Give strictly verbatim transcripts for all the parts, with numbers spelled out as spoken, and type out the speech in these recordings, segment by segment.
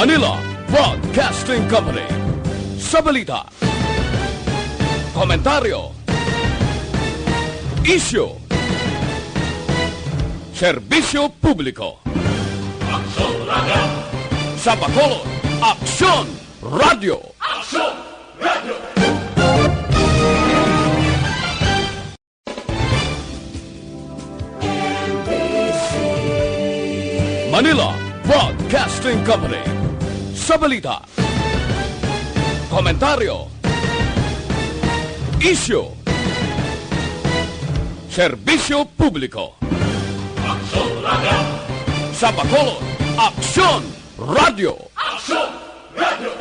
Manila Broadcasting Company. Sa balita, komentaryo, isyu, serbisyo publiko. Aksyon Radio! Sa Bacolod, Aksyon Radio! Aksyon Radio! Manila Broadcasting Company. Sa balita, komentaryo, isyu, serbisyo publiko. Aksyon Radio! Sa Bacolod, Aksyon Radio! Aksyon Radio!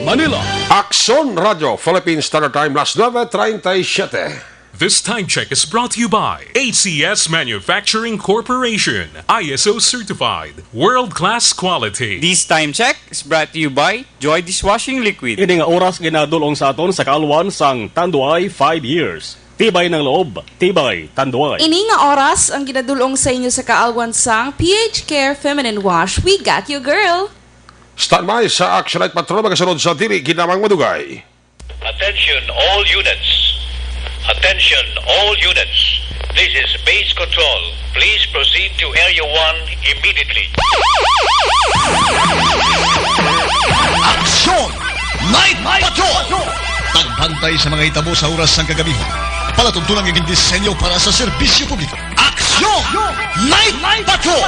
Manila. Aksyon Radio, Philippine Standard Time, las nuebe treinta y siete. This time check is brought to you by A C S Manufacturing Corporation, I S O certified, world-class quality. This time check is brought to you by Joy Dishwashing Liquid. Ini nga oras ginadul-ong sa aton sa kaalwan sang Tanduay five years. Tibay ng loob, tibay Tanduay. Ini nga oras ang ginadul-ong sa inyo sa kaalwan sang P H Care Feminine Wash. We got you, girl! Standby sa Action Night Patrol, magasunod sa dili ginamang madugay. Attention all units. Attention all units. This is Base Control. Please proceed to Area one immediately. Aksyon! Night Patrol! Pagbantay sa mga hitabo sa oras sang kagabihan. Palatuntunan nga gindisenyo para sa serbisyo publiko. Aksyon! Night Patrol!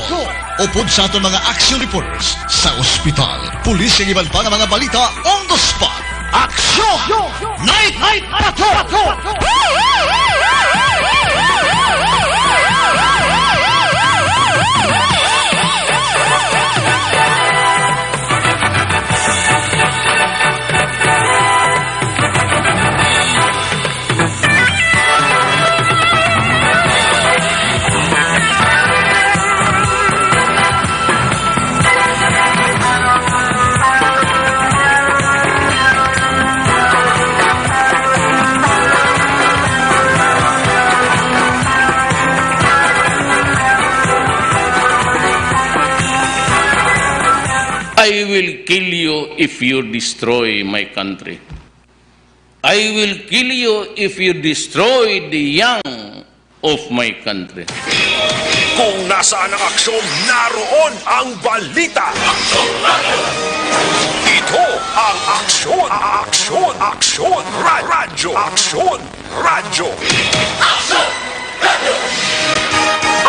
Upod sa aton mga action reporters sa ospital, pulis, kag iban pa nga mga balita on the spot. Aksyon! Night, Night Patrol! I will kill you if you destroy my country. I will kill you if you destroy the young of my country. Kung nasaan ang aksyon, naroon ang balita. Ito ang Aksyon, Aksyon, Aksyon, Ra-, Radyo, Aksyon, Radyo. Aksyon! Radyo!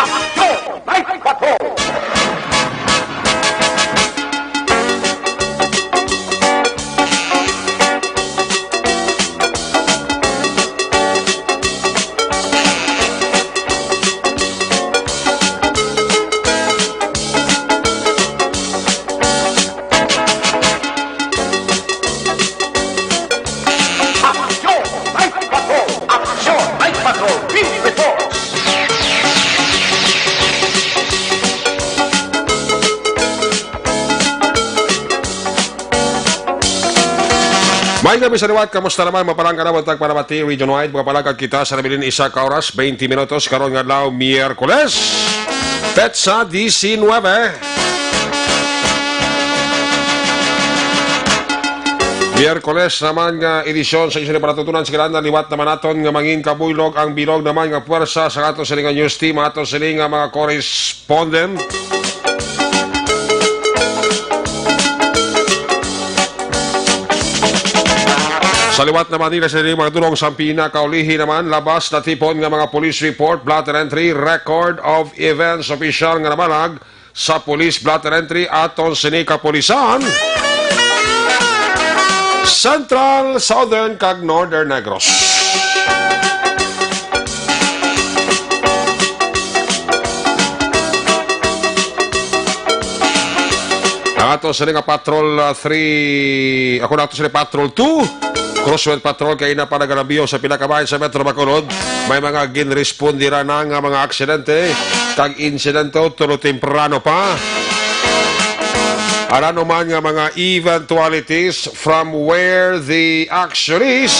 Aksyon! Night Patrol! Aksyon! Night Patrol! Aksyon! Night Patrol! Beat Reports! Maayong gabi sa liwat. Kamusta naman? Mapalang ka na, buntag para mati, region-wide. Makapalag kita sa nabilin isa ka oras, twenty minutos, karon nga adlaw, Miyerkules. Petsa diecinuebe. Miyerkules naman nga edisyon sa inyong palatuntunan. Sige lang, liwat naman naton nga mangin kabuylog ang bilog naman nga puwersa sa ato sini nga news team, ato sini nga mga correspondent. Sa liwat naman nila sa mga dulong sang pinakaulihi naman, labas natipon nga mga police report, blotter entry, record of events, opisyal nga namalag sa police blotter entry aton sini kapulisan, Central, Southern, kag Northern Negros. Ang ato sini nga Patrol, ah, three, ako na ato sini Patrol two, Crosswind Patrol, kay ina pa nagalabiyo sa pila ka bahin sa Metro Bacolod. May mga ginrespondiran na nga mga aksidente kag insidente tulo temprano pa. Ano man nga mga eventualities from where the action is.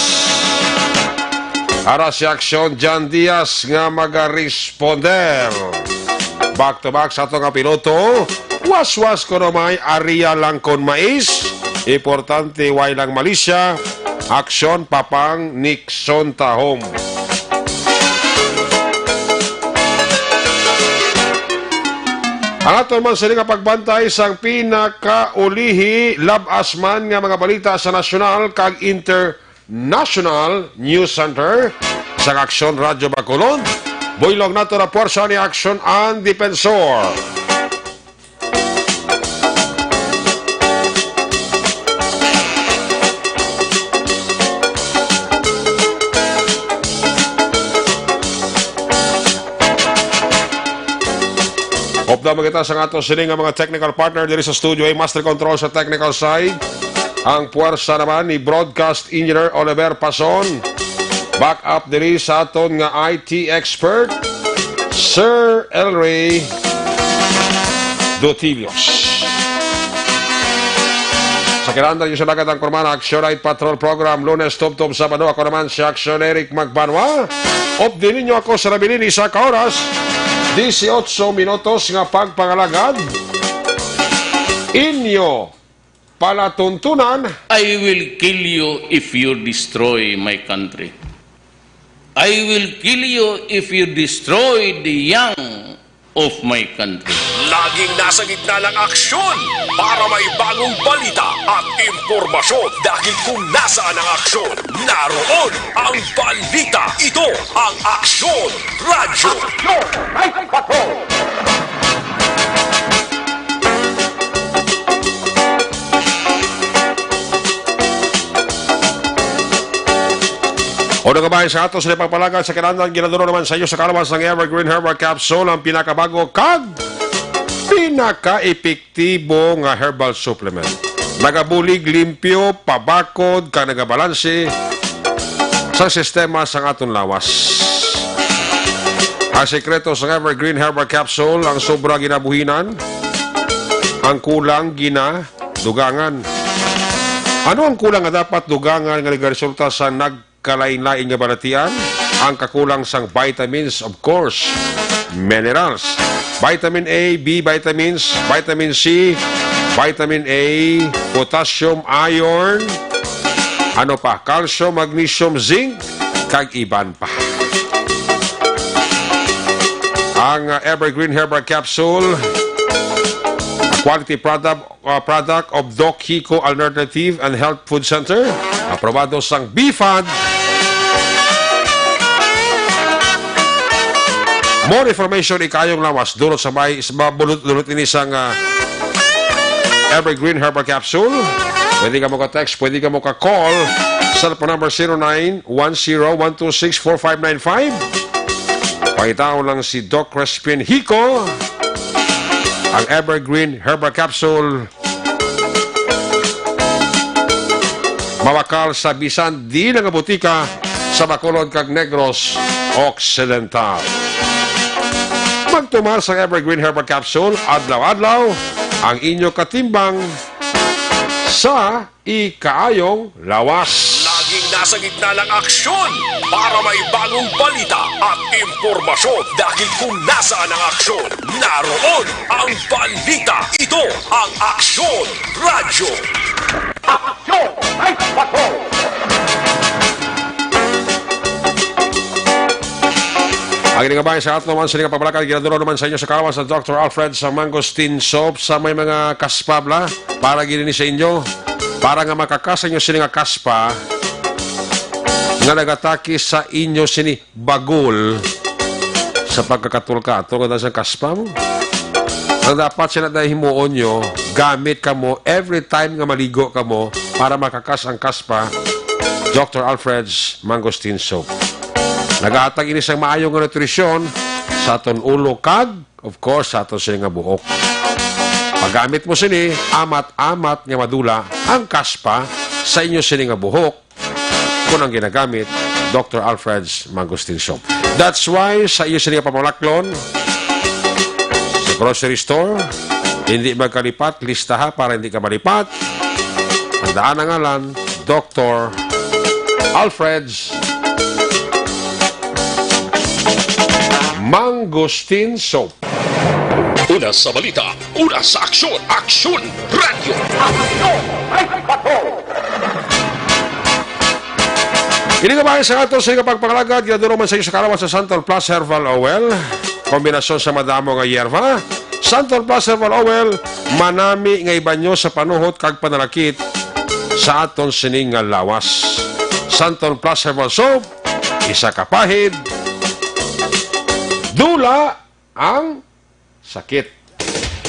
Ara si Aksyon Jan Diaz nga magaresponder. Back to back sa ato nga piloto. Waswas kuno may, area lang kon mais. Importante way lang malisya. Aksyon, Papang Nixon Tahom. Ang aton man sini nga pagbantay sang pinakaulihi, labas man nga mga balita sa nasyonal kag international news center sang Aksyon Radyo Bacolod. Buylog nato na puwersa ni Aksyon ang Depensor. Upda man kita sa ato sini nga mga technical partner diri sa studio, ay master control sa technical side. Ang puwersa naman ni Broadcast Engineer Oliver Pason. Back up diri sa aton nga I T expert, Sir Elray Dutilios. Sa kinahanglan ninyo sa dagat ang Kurmana Action Night Patrol Program, Lunes tubtob Sabado. Ako naman si Action Eric Magbanwa. Updi ninyo ako sa nabilin isa ka oras, dieciocho minutos nga pagpangalagad. Inyo palatuntunan. I will kill you if you destroy my country. I will kill you if you destroy the young of my country. Laging nasa gitna ng aksyon para may bagong balita at impormasyon. Dahil kung nasaan ang aksyon, naroon ang balita. Ito ang Aksyon Radyo. Aksyon Night Patrol. O, nagabahin sa ato sa pagpalagad sa kinahanglan, ginaduro naman sa inyo sa kalawas ng Evergreen Herbal Capsule, ang pinakabago kag pinaka-epektibo nga herbal supplement. Nagabulig limpyo, pabakod, kag nagabalanse sa sistema sang aton lawas. Ang sekreto sa Evergreen Herbal Capsule, ang sobra ginabuhinan, ang kulang ginadugangan. Ano ang kulang nga dapat dugangan nga nagaresulta sa nagkalain-lain nga balatian? Ang kakulang sang vitamins, of course, minerals. Vitamin A, B vitamins, vitamin C, vitamin A, potassium, iron, ano pa, calcium, magnesium, zinc, kag iban pa. Ang, uh, Evergreen Herbal Capsule, a quality product, uh, product of Doc Kiko Alternative and Health Food Center, aprobado sang B fund. More information, ikayong lawas, dulot sa bay, sa bulot, dulot ini sang, uh, Evergreen Herbal Capsule. Pwede ka mo ka-text, pwede ka mo ka-call. Cellphone number zero nine one zero one two six four five nine five. Pangitaon lang si Doc Crispin Hico, ang Evergreen Herbal Capsule. Mabakal sa bisan diin nga butika sa Bacolod kag Negros Occidental. Magtumar sa Evergreen Herbal Capsule adlaw-adlaw, ang inyo katimbang sa ikaayong lawas. Laging nasa gitna ng aksyon para may bagong balita at impormasyon, dahil kung nasaan ang aksyon, naroon ang balita. Ito ang Aksyon Radyo. Aksyon Night Patrol. Ang ginagabayan sa ato naman sa nga pagbalakad, ginaduro naman sa inyo sa kalawas sa Doctor Alfred sa Mangosteen Soap sa may mga kaspabla. Para gini sa inyo, para nga makakas inyo sini nga kaspa nga nagatake sa inyo sini bagol sa pagkakatulka. Ato nga sa kaspa mo. Ang dapat sila na himuon nyo, gamit ka mo every time nga maligo ka mo para makakas ang kaspa, Doctor Alfred's Mangosteen Soap. Nagahatag ini sang maayo nga nutrisyon sa aton ulo kag, of course, sa aton sini nga buhok. Paggamit mo sini, amat-amat nga madula ang kaspa sa inyo sini nga buhok. Kung ang ginagamit, Doctor Alfred's Mangosteen Soap. That's why sa iyo sini nga pamalaklon, sa grocery store, hindi magkalipat, listaha para hindi ka malipat. Tandaan ang ngalan, Doctor Alfred's Mangosteen Soap. Una sa balita, una sa aksyon, Aksyon Radyo. Ini nga bahin sa ato sa pagpangalagad, ginaduro man sa inyo sa kalawan sa Santon Plus Herbal Oil. Kombinasyon sa madamo nga yerba. Santon Plus Herbal Oil, manami nga ibanyo sa panuhot kag panalakit sa aton sining nga lawas. Santon Plus Herbal Soap, isa ka pahid, dula ang sakit.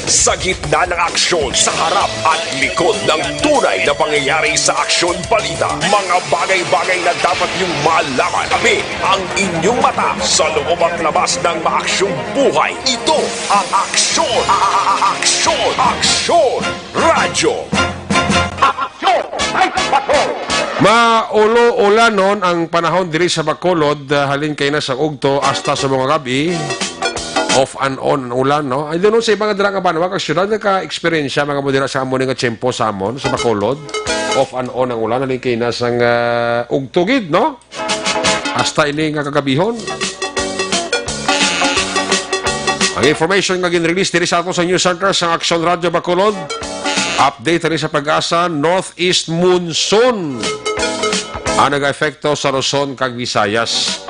Sa gitna ng aksyon, sa harap at likod ng tunay na pangyayari sa Aksyon Balita, mga bagay-bagay na dapat niyong malaman. Kami ang inyong mata sa loob at labas ng maaksyong buhay. Ito ang Aksyon, a- a- a- Aksyon, Aksyon Radyo. Aksyon! Ay, patrol! Maulo-ulanon ang panahon diri sa Bacolod, ah, halin kay na sa ugto hasta sa mga gabi. Off and on ang ulan, no? I don't know sa iba nga dira nga banwa kag syudad, naka-eksperyensya mga mo dira sa amo ni nga tiyempo sa amon, sa Bacolod. Off and on ang ulan, halin kay na sang, ah, ugto gid, no? Hasta ini nga kagabihon. Ang information nga gin-release diri sa ato sa News Center sa Aksyon Radyo Bacolod. Update rin sa PAGASA, Northeast Monsoon ang nag-epekto sa Luzon kag Visayas.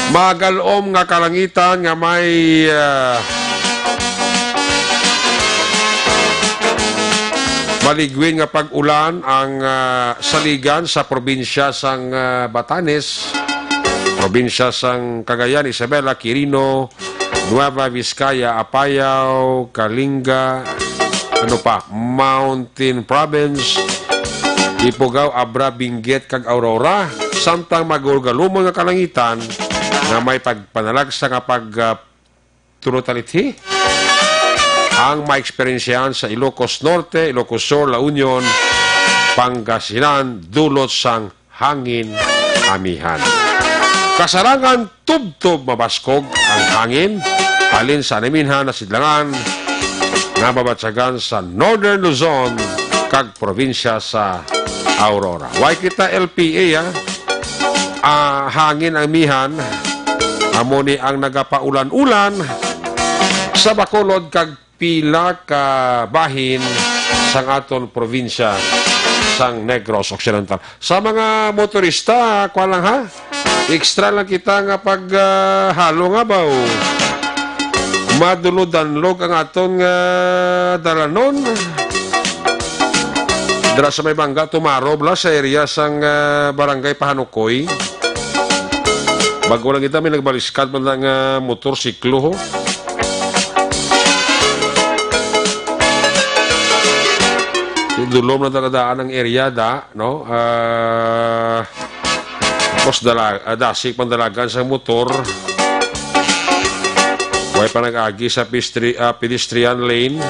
Magalom nga kalangitan nga may, ah, maligwin nga pag-ulan ang, ah, saligan sa probinsya sang, ah, Batanes, probinsya sang Cagayan, Isabela, Quirino, Nueva Vizcaya, Apayao, Kalinga, ano pa, Mountain Province, Ifugao, Abra, Benguet, kag Aurora, samtang magalumon nga kalangitan nga may pagpanalagsa nga pag, ah, tulutalithi ang maeksperiensyahan sa Ilocos Norte, Ilocos Sur, La Union, Pangasinan, dulot sang hangin amihan. Kasarangan, tubtob mabaskog ang hangin halin sa amihan nga sidlangan nga mabatyagan sa Northern Luzon kag probinsya sa Aurora. Way kita L P A, ah. Ah, hangin amihan, amo ni ang nagapaulan-ulan sa Bacolod kag pila ka bahin sang aton probinsya sang Negros Occidental. Sa mga motorista, kuwan lang ha, extra lang kita nga pag, ah, halong, ha, baw. Madulog-danlog ang aton nga dalanon. Dira sa may Banga, Tumarob la, sa area sang, ah, Barangay Pahanukoy. Bago lang kita, may nagbaliskad man nga motorsiklo, ho. Dulom na talaga daan ang area da, no? Ah, tapos dala-, ah, dasig pang dalagan sa motor. Way pa nag-agi sa pistri-, ah, pedestrian lane.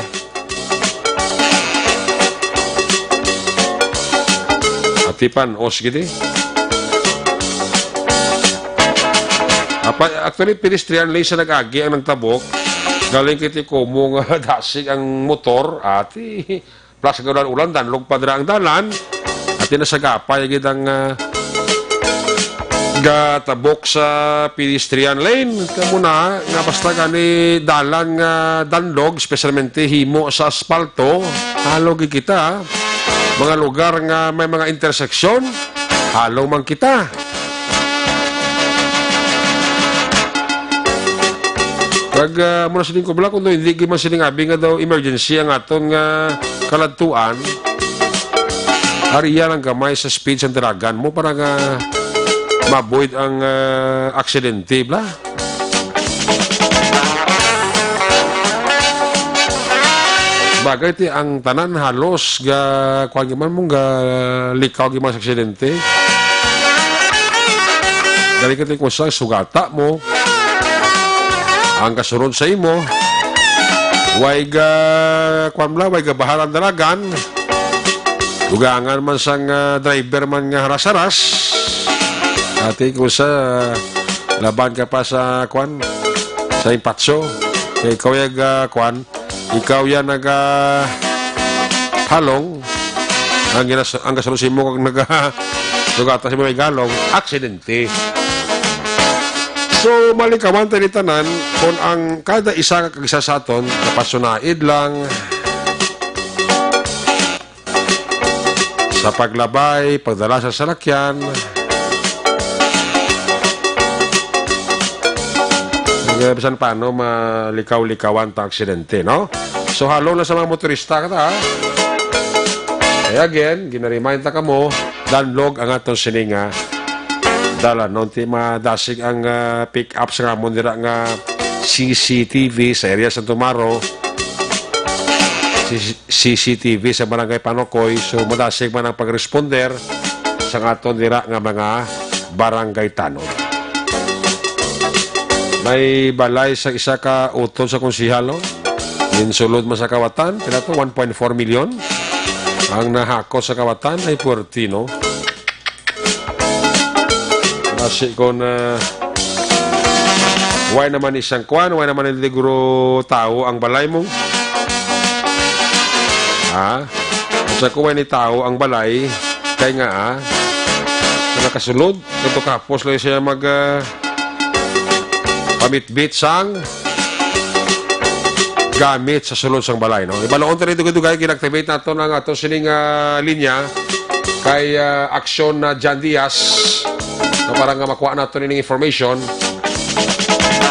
Ati pan, os gid eh. Apa, actually, pedestrian lane sa nag-agi ang nagtabok. Galing kiti komo nga dasig ang motor, ati. Plus, ang ulan-ulan, danlog pa dira ang dalan. Ati na sa gapay, gid ang, ah, gatabok sa pedestrian lane. Kamo na, nga basta gani dalan nga danlog, especialmente himo sa aspalto, halong gid kita. Mga lugar nga may mga interseksyon, halong man kita. Pag, ah, muna sining kubla, kung hindi gid man sining abi nga daw emergency ang aton nga kaladtuan, ariya lang gamay sa speed sa dalagan mo para nga ma-avoid ang, ah, aksidente, bla. Bagay ti ang tanan halos ga, kuwan gyud man mong ga likaw gyud man sa aksidente. Dali ka ti kung sa sugata mo. Ang kasunod sa imo, way ga, kuwan bla, way ga bahala ang dalagan. Dugangan man sang, ah, driver man nga haras-haras. Ati ko sa laban ka pa sa kwan, sa impatso. Kay ikaw yung, ah, kwan, ikaw yan naga halong. Ang ginas-, ang kasunod sa imo kag naga sugata sa imo may galong, aksidente. So, malikawan tayo ni tanan kung ang kada isa ka isa sa aton napasunaid lang sa paglabay, pagdala sa salakyan. Hindi bisan paano malikaw-likawan ta aksidente, no? So, halong na sa mga motorista ka ta, ha? Kaya again, ginaremind ta kamo, danlog ang aton sining, ah, dalan. Unti madasig ang, ah, pick up sa amon dira nga C C T V sa area Santo Maro. Si C C T V sa Barangay Panokoy. So, madasig man ang pag-responder sa aton dira nga mga barangay tanod. May balay sa isa ka utod sa konsehal, no? Ginsulod man sa kawatan, pila to, one point four million. Ang nahakot sa kawatan ay puwerti, no? Nasi ko na, way naman isang kwan, way naman ni liguro tao ang balay mo. Ha? Sa ko way ni tao ang balay, kay nga, ah, nakasulod, ito kapos lang siya mag, ah, pamitbit sang gamit sa sulod sang balay, no? Ibaloon ta rin dugay-dugay, gin-activate naton ang ato sining, ah, linya kay, ah, Aksyon na John Diaz, no, para nga makuha naton ining information.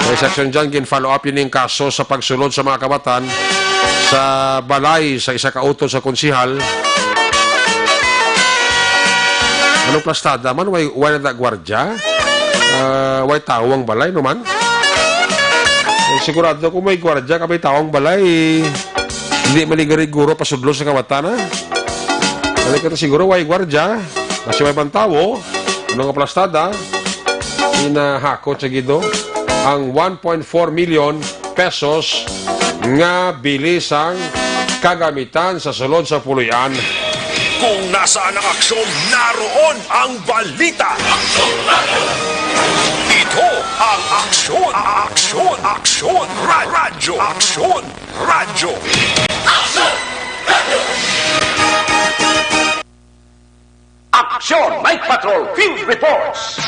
Kay Section John, gin-follow up yun yung kaso sa pagsulod sa mga kabatan sa balay sa isa ka utod sa konsihal. Anong plastada man? Way, way na gwardya? Ah, way tao ang balay, no man? Eh, sigurado kung may gwardya, kami tao ang balay, hindi maligari guro pasudlo sa kawatan, ha? Balik ka to siguro, way gwardya. Kasi way bang tao, ano nga plastada? Inahakot sa gido ang one point four million pesos nga bili sang kagamitan sa sulod sa puloy-an. Kung nasaan ang aksyon, naroon ang balita. Ito ang Aksyon, Aksyon, Aksyon, Ra-, Radyo, Aksyon, Radyo. Aksyon, Night Patrol Field Reports.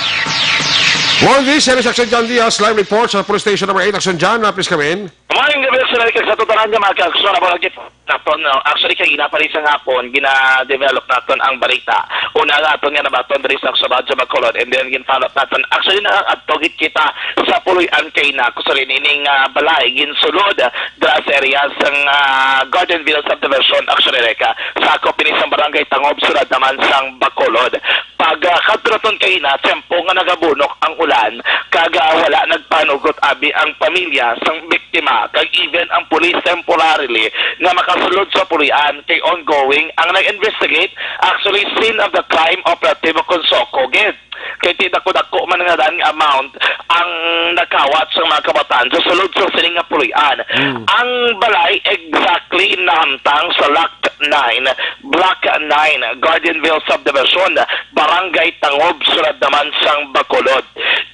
Morning, Sir Action John Diaz, live report sa Police Station Number Eight. Action John, uh, please come in. Maayong gabi, Sir Alex, sa tutanan nga mga kaaksyon. Ako lagi naton, no? Actually, kagina pa rin sa hapon, gina-develop naton ang balita. Una nga aton nga nabaton diri sa Aksyon Radyo Bacolod, and then gin-follow up naton. Actually, nakaadto gid kita sa Puloy-an kay na, kusurin ining, ah, balay, ginsulod, ah, dira sa area sang, ah, Gardenville Subdivision, Aksyon Ereka. Sakop ini sang Barangay Tangob, sulod naman sang Bacolod. Pag, ah, kadto naton kay na, tiyempo nga nagabunok ang ulan, kag, ah, wala nagpanugot abi ang pamilya sang biktima, kag even ang pulis temporarily nga makasulod sa puloy-an kay ongoing ang nag-investigate. Actually, scene of the crime operatibo kon SOCO gid. Kay ti dako-dako man nga daan nga amount ang nakawat sa mga kabatan sa sulod sa sining nga puloy-an. Mm. Ang balay exactly nahamtang sa Lot nine, Block nine, Gardenville Subdivision, Barangay Tangob, sulod naman sang Bacolod.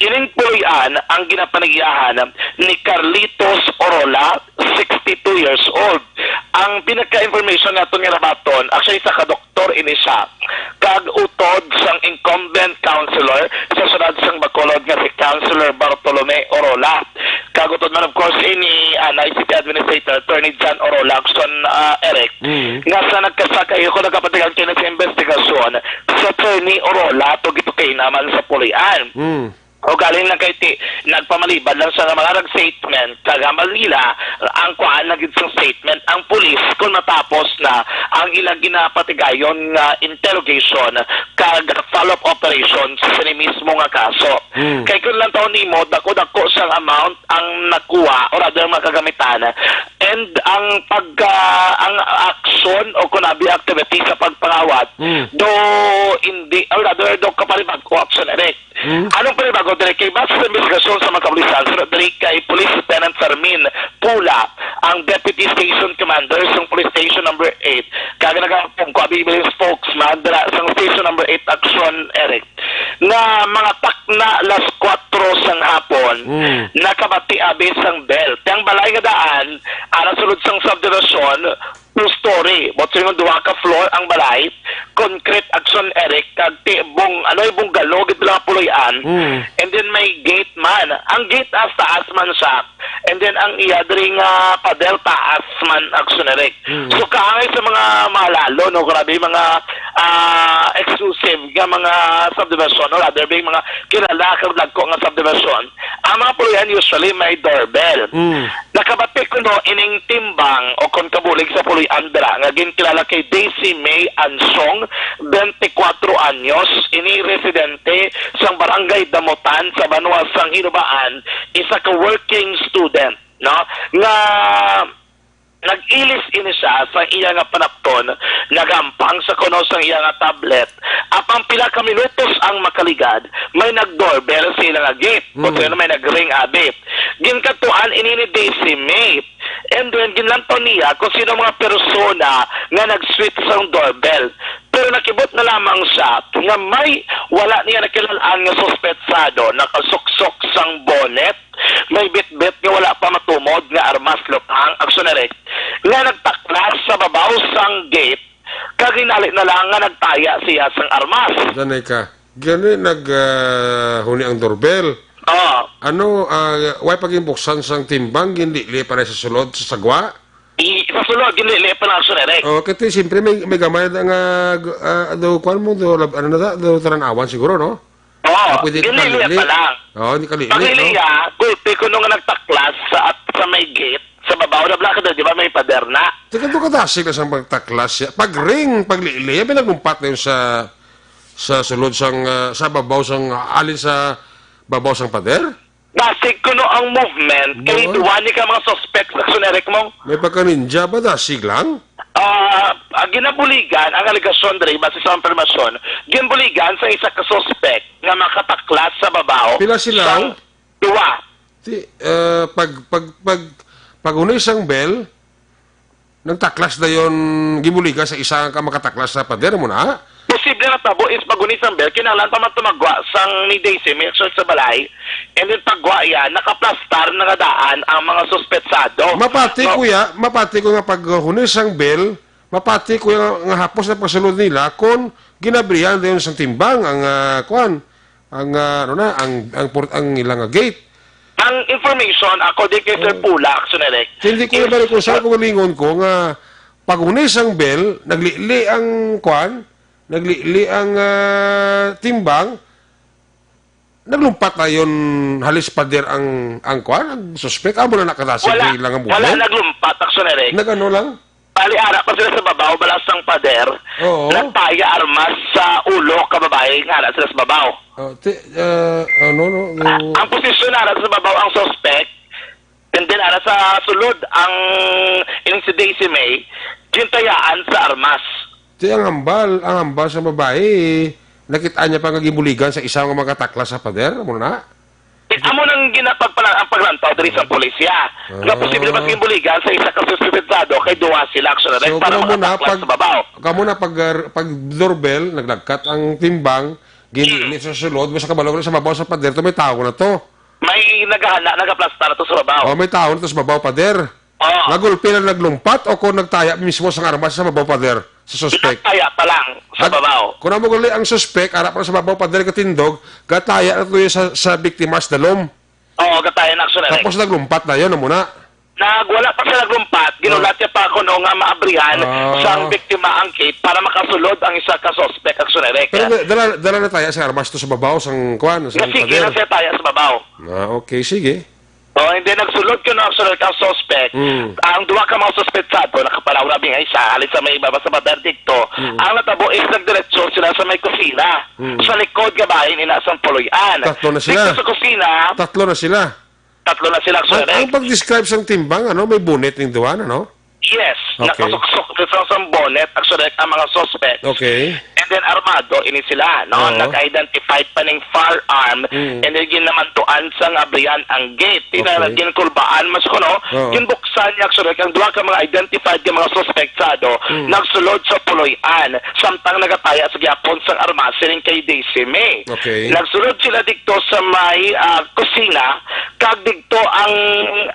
Ining puloy-an ang ginapanagyahan ni Carlitos Orola, sixty-two years old. Ang pinaka-information naton nga nabaton, actually, sa kadok-, doktor ini siya, kag utod sang incumbent councilor sa siyudad sang Bacolod nga si Councilor Bartolome Orola. Kag utod man, of course, ini, ah, anay City Administrator Attorney John Orola, Action, ah, Eric, Mm. nga sa nagkasakay ko nagkapatigan kay na sa investigasyon sa Attorney Orola, to gito kay naman sa puloy-an. Mm. O galing lang kay ti, nagpamalibad lang sa mga nag-statement, kag hambal nila, ang kuhaan na gid sa statement ang pulis kung matapos na ang ilang ginapatigayon nga interrogation kag follow-up operation sa sini mismo nga kaso. Hmm. Kay kung lang taon nimo, dako-dako sang amount ang nakuha or other mga kagamitan, and ang pag, ah, ang aksyon o kunabi activity sa pagpangawat, Hmm. do hindi, or rather, do kaparibag o aksyon, Eric. Hmm? Anong panibago diri? Kay base sa investigasyon sa mga kapulisan, sunod diri kay Police Lieutenant Fermin Pula, ang Deputy Station Commander sa Police Station Number Eight, kag nagapungko abi bilang spokesman dira sa Station Number Eight Action, Eric, nga mga takna las kuwatro sang hapon, Hmm. nakabati abi sang bell. Ti ang balay nga daan, ara sulod sang subdivision, two-story. Buot silingon, duha ka floor ang balay. Concrete, Action, Eric, kag ti-, bung-, ano, bungalow gid lang puloy-an. Mm. And then may gate man. Ang gate as taas man siya. And then ang iya diri nga pader taas man, Action Eric. Mm. So kaangay sa mga mahalalo, no, grabe mga ah, exclusive nga mga subdivision, or rather being mga kilala kag dagko nga subdivision, ang mga puloy-an usually may doorbell. Mm. Nakabati kuno ining timbang o kon kabulig sa puloy-an dira nga ginkilala kay Daisy May Ansong, twenty-four anyos, ini residente sang Barangay Damutan sa banwa sang Hinubaan, isa ka working student, no, nga nag-ilis ini siya sa iya nga panapton, nagampang sa kuno sang iya nga tablet. Apang pila ka minutos ang makaligad, may nag-doorbell sa ila nga gate. Mm. Kontra na may nag-ring abi. Ginkadtuan ini ni Daisy May. And then, ginlantaw niya kung sino ang mga persona nga nag-switch sang doorbell. Pero nakibot na lamang siya nga may wala niya nakilal-an nga suspetsado nakasuksok sang bonnet, may bitbit nga wala pa matumod nga armas lutang, Action Eric, nga nagtaklas sa babaw sang gate, kag hinali na lang nga nagtaya siya sang armas. Danay ka. Gani nag ah, huni ang doorbell. Oo. Ano, ah, way pa ginbuksan sang timbang, ginlili pa na sa sulod sa sagwa? I, sa sulod, ginlili pa na, Action Eric. Oh, kasi siyempre may, may gamay na nga, ah, do, kuwan mo, do, lab- ano na da, do, taran-awan siguro, no? Oo, Ah, pwede ginlili kalili. pa lang. Oo, hindi kalili, Paglili no? niya, gulpi ko nung nagtaklas sa, at sa may gate, sa babaw na blanco, di ba may pader na? Teka, doon kadasig na sa pagtaklas siya. Pag-ring, paglili, yan pinaglumpat na yun sa, sa sulod sang, ah, sa babaw sang, alin sa babaw sang pader? Dasig kuno ang movement, kay Boy. duwa ni ka mga suspects, Action Eric mo. May pagka-ninja ba? Dasig lang? Ah, ang ginabuligan, ang alegasyon diri, base sa impormasyon, ginbuligan sa isa ka suspect nga makataklas sa babaw. Pila sila? Sang duwa. Ti, eh, pag, pag, pag, pag-unay sang bell, nagtaklas dayon, gibuligan sa isa ka makataklas sa pader mo na. Posible na tabo is pag-unay sang bell, kinahanglan pa man tumagwa sang ni Daisy, may search sa balay, and then pagwa iya, nakaplastar na nga daan ang mga suspetsado. Mapati, No. kuya, mapati ko nga pag-unay sang bell, mapati ko nga, nga hapos na pagsulod nila kung ginabrihan dayon sang timbang ang, ah, kuwan, ang, ah, ano na, ang, ang, port-, ang ilang, ah, gate. Ang information, according kay Sir Oh. Pula, Action Eric, Hindi ko is na balik kung saan kung lingon ko nga pag-unay sang bell, naglili ang kuwan, naglili ang, ah, timbang, naglumpat na yun, halis pader ang, ang kuwan, ang suspect. Amo na nakadasig Wala, ng ilang wala buhay. naglumpat, Action Eric. Nag-ano lang? Bali, ara pa sila sa babaw, balas sang pader. Oo. Nagtaya armas sa ulo ka babae nga ara sila sa babaw. Oh, ti, ah, ano, no, no. Ah, ang posisyon ara sa babaw ang suspect, and then ara sa sulod ang ining si Daisy May, gintayaan sa armas. Ti, ang hambal, ang hambal sa babae, nakita niya pa nga gibuligan sa isa nga makataklas sa pader, mo na? Amo nang ginapagpala ang paglantaw diri sa pulisya. Nga Ah. posible mas ginbuligan sa isa ka suspetsado kay duwa sila, Action Eric, So, para kamo na makataklas pag, sa babaw. kamo na pag, uh, pag doorbell, naglagkat ang timbang, ginili sa sulod, basta kabalo sa babaw sa pader to, may tao na to. May nagahana, nagaplastar to sa babaw. Oh, may tao na to sa babaw, pader. Oo. Nagulpi lang naglumpat o kung nagtaya mismo sang armas sa babaw, pader, sa suspect? Nagtaya pa lang sa Ag-, babaw. Kung amo gali ang suspect, ara pa sa babaw, pader, katindog, gataya na to sa, sa biktima sa dalom. Oo, gataya na, Action Eric. Tapos naglumpat na yun, amo na. Nagwala pa siya naglumpat, ginulat Ah. niya pa kuno nga maabrihan Ah. sang biktima ang gate para makasulod ang isa ka suspect, Action Eric. Pero na- dala, dala na taya sa armas to sa babaw, sang kuwan, sa Nga sige pader. na siya taya sa babaw. Ah, okay, sige. Oh, hindi nagsulod kuno, Action Eric, ang suspect. Mm. Ang duha ka mga suspetsado, nakapalaw na bingay siya, halin sa may ibaba sa verdikto. Mm. Ang natabo is nagdiretso sila sa may kusina. Mm. Sa likod nga bahin, ina sang puloy-an. Tatlo na sila. Dito sa kusina, Tatlo na sila. tatlo na sila, Action Ang, Eric. ang pag-describe sang timbang, ano, may bonnet ning duha, ano? Yes, Okay. nakasuksok na sa, sa bonnet, Action Eric, ang mga suspect. Okay. And then armado ini sila, no? Oo. Nag-identify pa ning firearm, Mm. and then ginamantuan sang abrihan ang gate. Tina Okay. ginkulbaan, mas kuno, Oo. ginbuksan niya, Action Eric, ang duha ka mga identified nga mga suspect sa, ano, Mm. nagsulod sa puloy-an, samtang nagataya sa gyapon sang armas sining kay Daisy May. Okay. Nagsulod sila dito sa may, ah, kusina, kag dito ang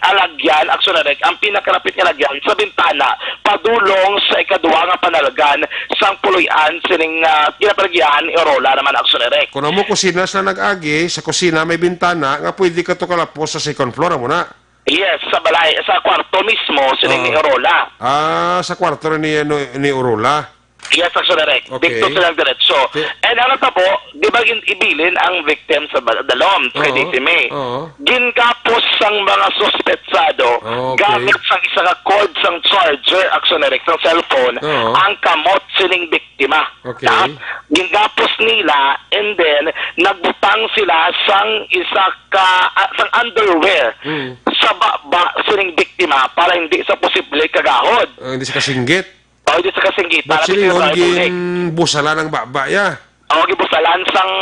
alagyan, Action Eric, ang pinakalapit nga alagyan sa bintana, padulong sa ikaduha nga panalgan sang puloy-an sining nga ginabaligyahan ni Orola naman, Action Direct. Kung amo kusina sila nag-agi, sa kusina may bintana nga pwede ka to kalapos sa second floor, amo na. Yes, sa balay, sa kwarto mismo, sila ni Ah. Orola. Ah, sa kwarto ni, ano, ni Orola. Yes, Action Direct. Okay. Dito sila diretso. Okay. And ano ta po, di ba gin-, ibilin ang victim sa ba-, dalom, kay Oo. D C May? Oo. Gingapos sang mga suspetsado, Okay. gamit sang isa ka cord sang charger, Action Direct, sang cellphone, Oo. ang kamot sining biktima. Okay. Na, gingapos nila, and then, nagbutang sila sang isa ka, ah, sang underwear Mm. sa baba sining biktima para hindi sa posible kagahod. Ah, hindi sa kasinggit. O, hindi sa kasinggit, Ba't para sila hindi yun na mabulig. Ginbusalan ang baba, ya? O, ginbusalan sang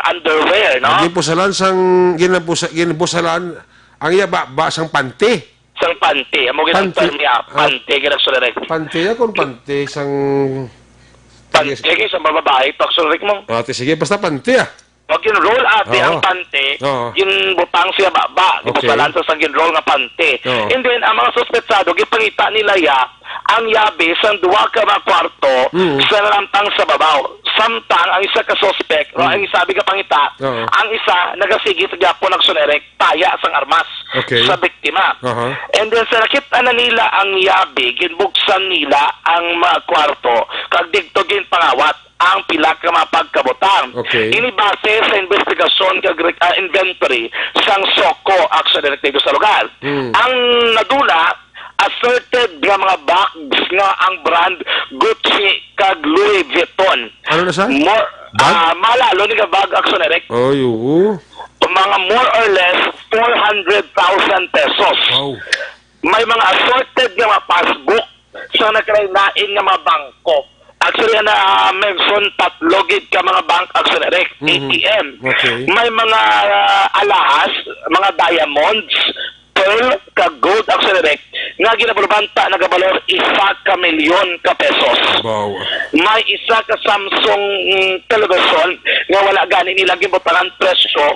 underwear, no? Ginbusalan sang, ginbusa-, ginbusalan ang iya baba sang panty. Sang panty. Amo gid ang Panty. term niya. Ah. Panty, gid ang suliran. Panty, ya, kung panty sang Panty, kay sa mga babae, to, actually, mo. Ah, ti-, sige, basta panty, ah. Pag gin-roll ate Oo. ang panty, Oo. ginbutang siya baba, Okay. gibusalan sa sang gin-roll nga panty. Oo. And then, ang mga suspetsado, gipangita nila ya ang yabi sang duha ka mga kwarto Mm. sa nalamtang sa babaw. Samtang ang isa ka suspek, o Mm. ang isa abi ka pangita, Oo. ang isa nagasigi sa gyapon nagsunerek, taya sang armas Okay. sa biktima. Aha. And then, sa nakit-an na nila ang yabi, ginbuksan nila ang mga kwarto, kag didto ginpangawat ang pila ka mga pagkabutang. Okay. Ini base sa investigasyon kag re-, ah, inventory sang SOCO, Action Directive sa lugar. Hmm. Ang nadula, asserted nga mga bags nga ang brand Gucci kag Louis Vuitton. Ano na, sir? More, Bag? ah, malalo ni nga bag, Action Direct. Ay, oo. Mga more or less four hundred thousand pesos. Wow. May mga assorted nga mga passbook sa nagkalain-lain nga mga bangko. Actually, ang na-mention, tatlo gid ka mga bank, Action Direct, Mhm. A T M. Okay. May mga, ah, alahas, mga diamonds, pearl, kag gold, Action Direct, nga ginabalubanta nagabalor isa ka milyon ka pesos. Wow. May isa ka Samsung, mm, television nga wala gani nila gibutangan presyo,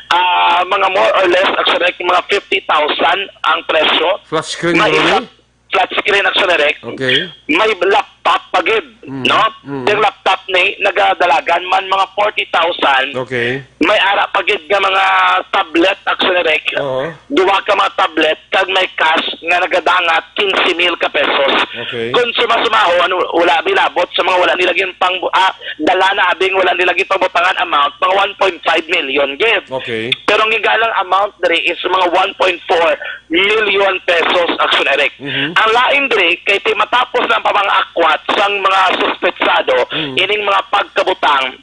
ah, mga more or less, Action Direct, mga fifty thousand ang presyo. Flat screen, May isa Ronnie? flat screen, Action Direct. Okay. May laptop pa gid, Mm, no? mm. Yung laptop ni nagadalagan man mga forty thousand. Okay. May ara pa gid nga mga tablet, Action Direct. Oo. Duha ka mga tablet, kag may cash nga nagadangat quince mil ka pesos. Okay. Kung suma-sumaho, ano, wala bilabot sa mga wala nila gin pang, ah, dala na abing wala nila gin pangbutangan amount, mga one point five million gid. Okay. Pero ang igalang amount diri is mga one point four million pesos, Action Direct. Mhm. Ang lain diri, kay ti matapos na ang pamang-akwat sang mga suspetsado, Mm. ining mga pagkabutang,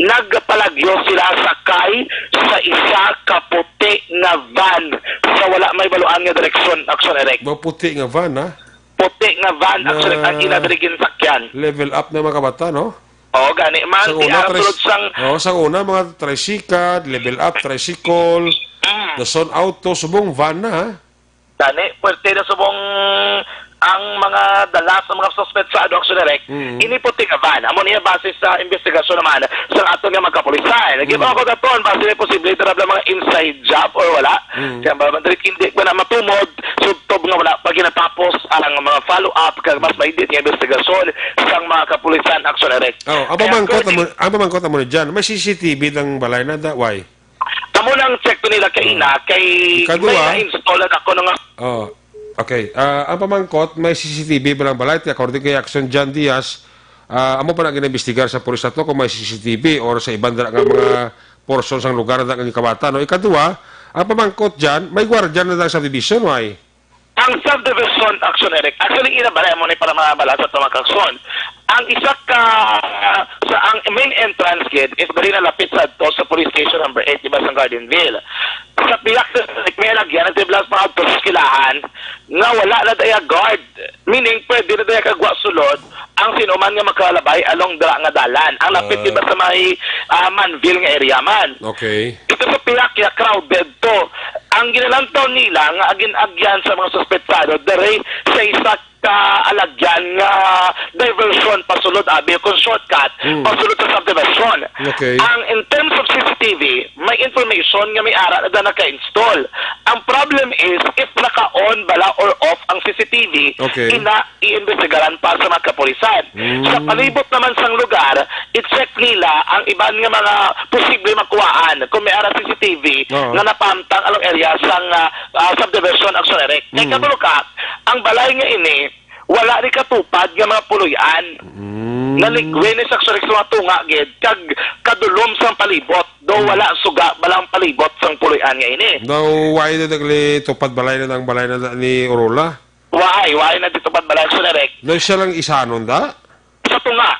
nagpalagyo sila sakay sa isa ka puti nga van sa wala may baluan nga direksyon, Action Direct. Ba, puti nga van, ha? Puti nga van, Action Direct, ang Na ila diri ginsakyan. Level up na mga kabata, no? Oo, gani man, Sa ti una, ara tris-, sulod sang oo, sa una, mga tricycle, level up, tricycle, Mm. dason auto, subong van na, ha? Gani, puwerte na subong ang mga dala sa mga suspetsado, Action Direct. Mm. Ini puti nga van, amo niya base sa investigasyon naman sa aton nga mga kapulisan. Lagi Mm. pa ako daton, base na posible ito na mga inside job or wala. Mm. Kaya ba, Madrid, hindi pa na matumod, subtob nga wala pa ginatapos ang mga follow-up, kag mas mahigpit nga investigasyon sang mga kapulisan, Action Direct. Oh, ang Kaya pamangkot kung amo, ang pamangkot amo ni Jan, may C C T V ng balay na da, why? Kamo nang check to nila kaina, Oh. kay Ikaduha. may na-install na ako nga Oh, okay. Ah, ang pamangkot, may C C T V ba lang balay? According kay Action Jan Diaz, ah, amo pa na ginaimbestigar sa pulis ato kung may C C T V or sa iban dira nga mga portion sang lugar na nga gikabatan, no? Ikaduha, ang pamangkot dyan, may gwardiya na sa subdivision, why? Ang subdivision, Action Direct, actually, ina balay mo ni para mabala sa tumang aksyon. Ang isa ka, sa ang main entrance gate is dali na lapit sa to sa police station number eight, di ba, sa Gardenville. Sa piyak sa may lagyan, ang siblas mga adto sa eskwelahan, nga wala na daya guard. Meaning, pwede na daya kagwa sulod ang sinuman nga makalabay along dira nga dalan. Ang lapit, Ah. di ba, sa may, ah, Manville nga area man. Okay. Ito sa piyak, ya, crowded to. Ang ginalantaw nila nga agin-agyan sa mga suspetsado diri sa isa ka alagyan nga diversion pasulod, abi, kung shortcut, Mm. pasulod sa subdivision. Okay. Ang, in terms of C C T V, may information nga may ara na daw naka-install. Ang problem is, if naka-on bala or off ang C C T V, Okay. ina iimbestigaran pa sa mga kapulisan. Mm. Sa palibot naman sang lugar, i-check nila ang iban nga mga posible makuhaan kung may ara C C T V Oo. nga napahamtang along area sang, ah, ah, subdivision Action Direct. Kay Mm. kabalo ka, ang balay nga ini, wala ni katupad nga mga puloy-an. Mm. Naligwin ni Action Direct sa mga tunga gid, kag kadulom sang palibot. Do Mm. wala suga balang palibot sang puloy-an nga ini. Daw, why na nagli tupad balay na ang balay na ni Orola? Why? Why na dito pagbalay sa direct? No, siya lang isa nun da? Sa tunga.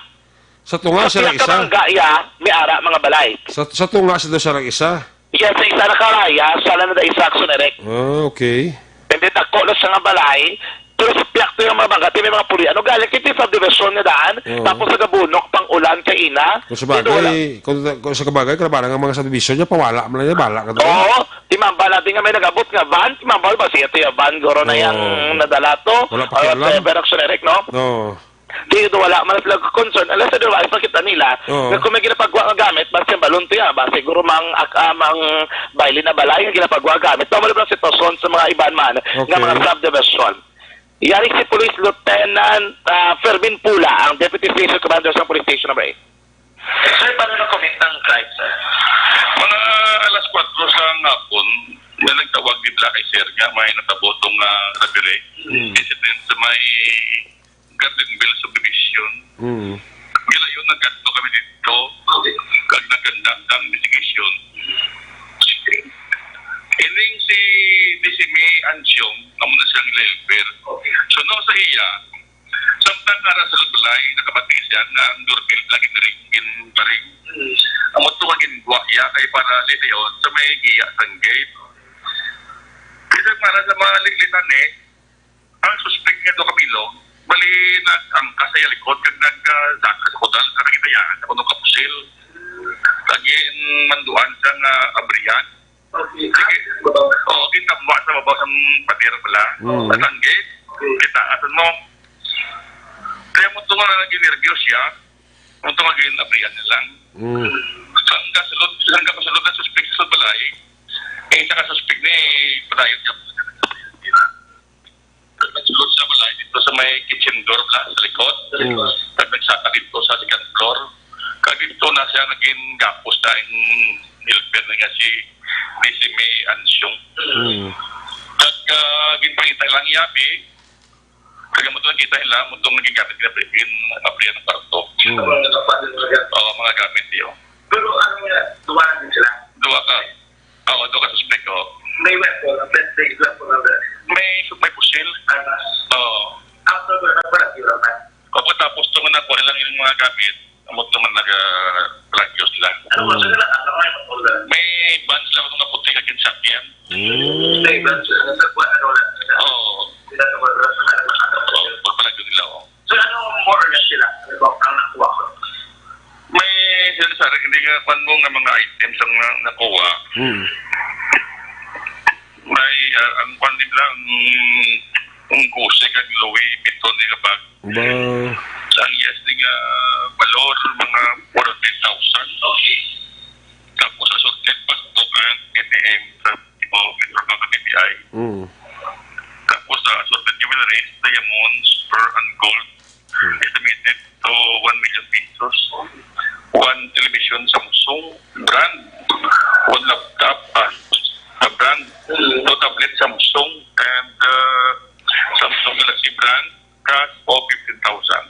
Sa tunga Sa siya lang isa? pinakamangga iya, may ara mga balay. Sa, sa tunga siya, siya lang isa? Yes, sa isa na karaya, sa lang na isa sa direct. Ah, okay. Hindi tako na siya nga balay, pero sa piyak to yung mga mangga, may mga puli. Ano galing, kiti subdivision na daan, Oo. tapos nagabunok pang ulan kay ina. Kung sa Dito wala. bagay, kung, kung sa kabagay, kalabanan ang mga subdivision niya, pawala man lang niya, bala ka doon. Oo, timamba natin nga may nag-abot nga van, timamba ba siya to yung van, guro na Oo. yung nadala to, Wala or pakialam. whatever, Action Direct, no? Oo. Di ito wala man sila concern, unless sa duwa, ipakita nila, Oo. nga kung may ginapagwa nga gamit, basta yung balon to yan, ba, siguro mang, ak-, ah, mang baili na balay, yung ginapagwa nga gamit, tama lang ang sitwasyon sa mga iban man, nga Okay. mga subdivision. Yari si Police Lieutenant, ah, Fermin Pula, ang Deputy Station Commander sa Police Station Number eight. Sir, paano na-commit ang crime, sir? Mga alas kwatro sa hapon, may nagtawag nila kay sir nga may natabo tong, ah, robbery. Hmm. Incident sa may Gardenville Subdivision. Hmm. Gilayon na kadto kami dito. Kag nagkandang ang investigation. Ining si Disimi Ansyong, amo na siyang helper. So, no, sa iya, samtang ara sa balay, nakabati siya nga ang doorbell lagi na ring ginparing. Amo to nga ginbuwa iya kay para litayon sa may giya sang gate. Kaya para sa mga liglitan eh, ang suspek nga to kabilog, bali nag-angkas sa iya likod kag nag-, ah, saka sa kudal sa nagitayaan sa kuno kapusil. Lagi manduan siya nga abrihan. Sige. Oo, kita mo sa babaw sa pader pala. Mm. Sa tanggi. Kita, asan mo? Kaya mo tungo na naging nervyos siya. Mo tungo naging abrihan na lang. Mm. Saan ka sulod, saan ka pasulod ang suspek sa balay? Eh, isa ka suspek ni padayon siya. Nagsulod sa balay dito sa may kitchen door ka, sa likod. Mm. Kag nagsaka dito sa second floor. Kag dito na siya naging gapos na yung helper na nga si, ni si May Ansyong. Mm. Kag, ah, ginpangita lang yabi. Kag mo to nakita nila, mo tong naging gamit nila, in, abrihan ng kwarto. Mm. Oo, mga gamit yun. Pero ano nga, duwa na din sila? Duwa ka. Oo, duha ka suspek, oo. May weapon, may, may weapon na ba? May, may pusil. Ah. Oo. After ko na pala, di ba, man? O, pagkatapos to nga nakuha lang yung mga gamit, amo to man naga-, plagyo sila. Ano ba sila? Ano nga yung pula? May van sila, mga puti, kag ginsakyan. Mm. May van sila, nasa kuha, ano lang sila. Oo. Sila sa mga, sa mga, Oo, pagpalagyo nila, oo. So, ano more or less sila? Ano ba ang nakuha ko? May sari-sari, hindi nga, kwan mo nga mga items ang na-, nakuha. Hmm. May, ah, ang kwan din lang, ang, ang kuse kag Louis Vuitton nga bag. Ba. Ang yes din nga, ah, balor, mga four hundred thousand. Okay. Tapos, assorted pa sa bukan, A T M, sa, oh, Metro Bank, B P I. Hmm. Tapos, ah, assorted jewelries, diamonds, pearl, and gold. Hmm. Estimated to one million pesos. One television Samsung brand. One laptop, ah, ah, brand. Two tablet Samsung and, ah, Samsung Galaxy brand. Cash of fifteen thousand.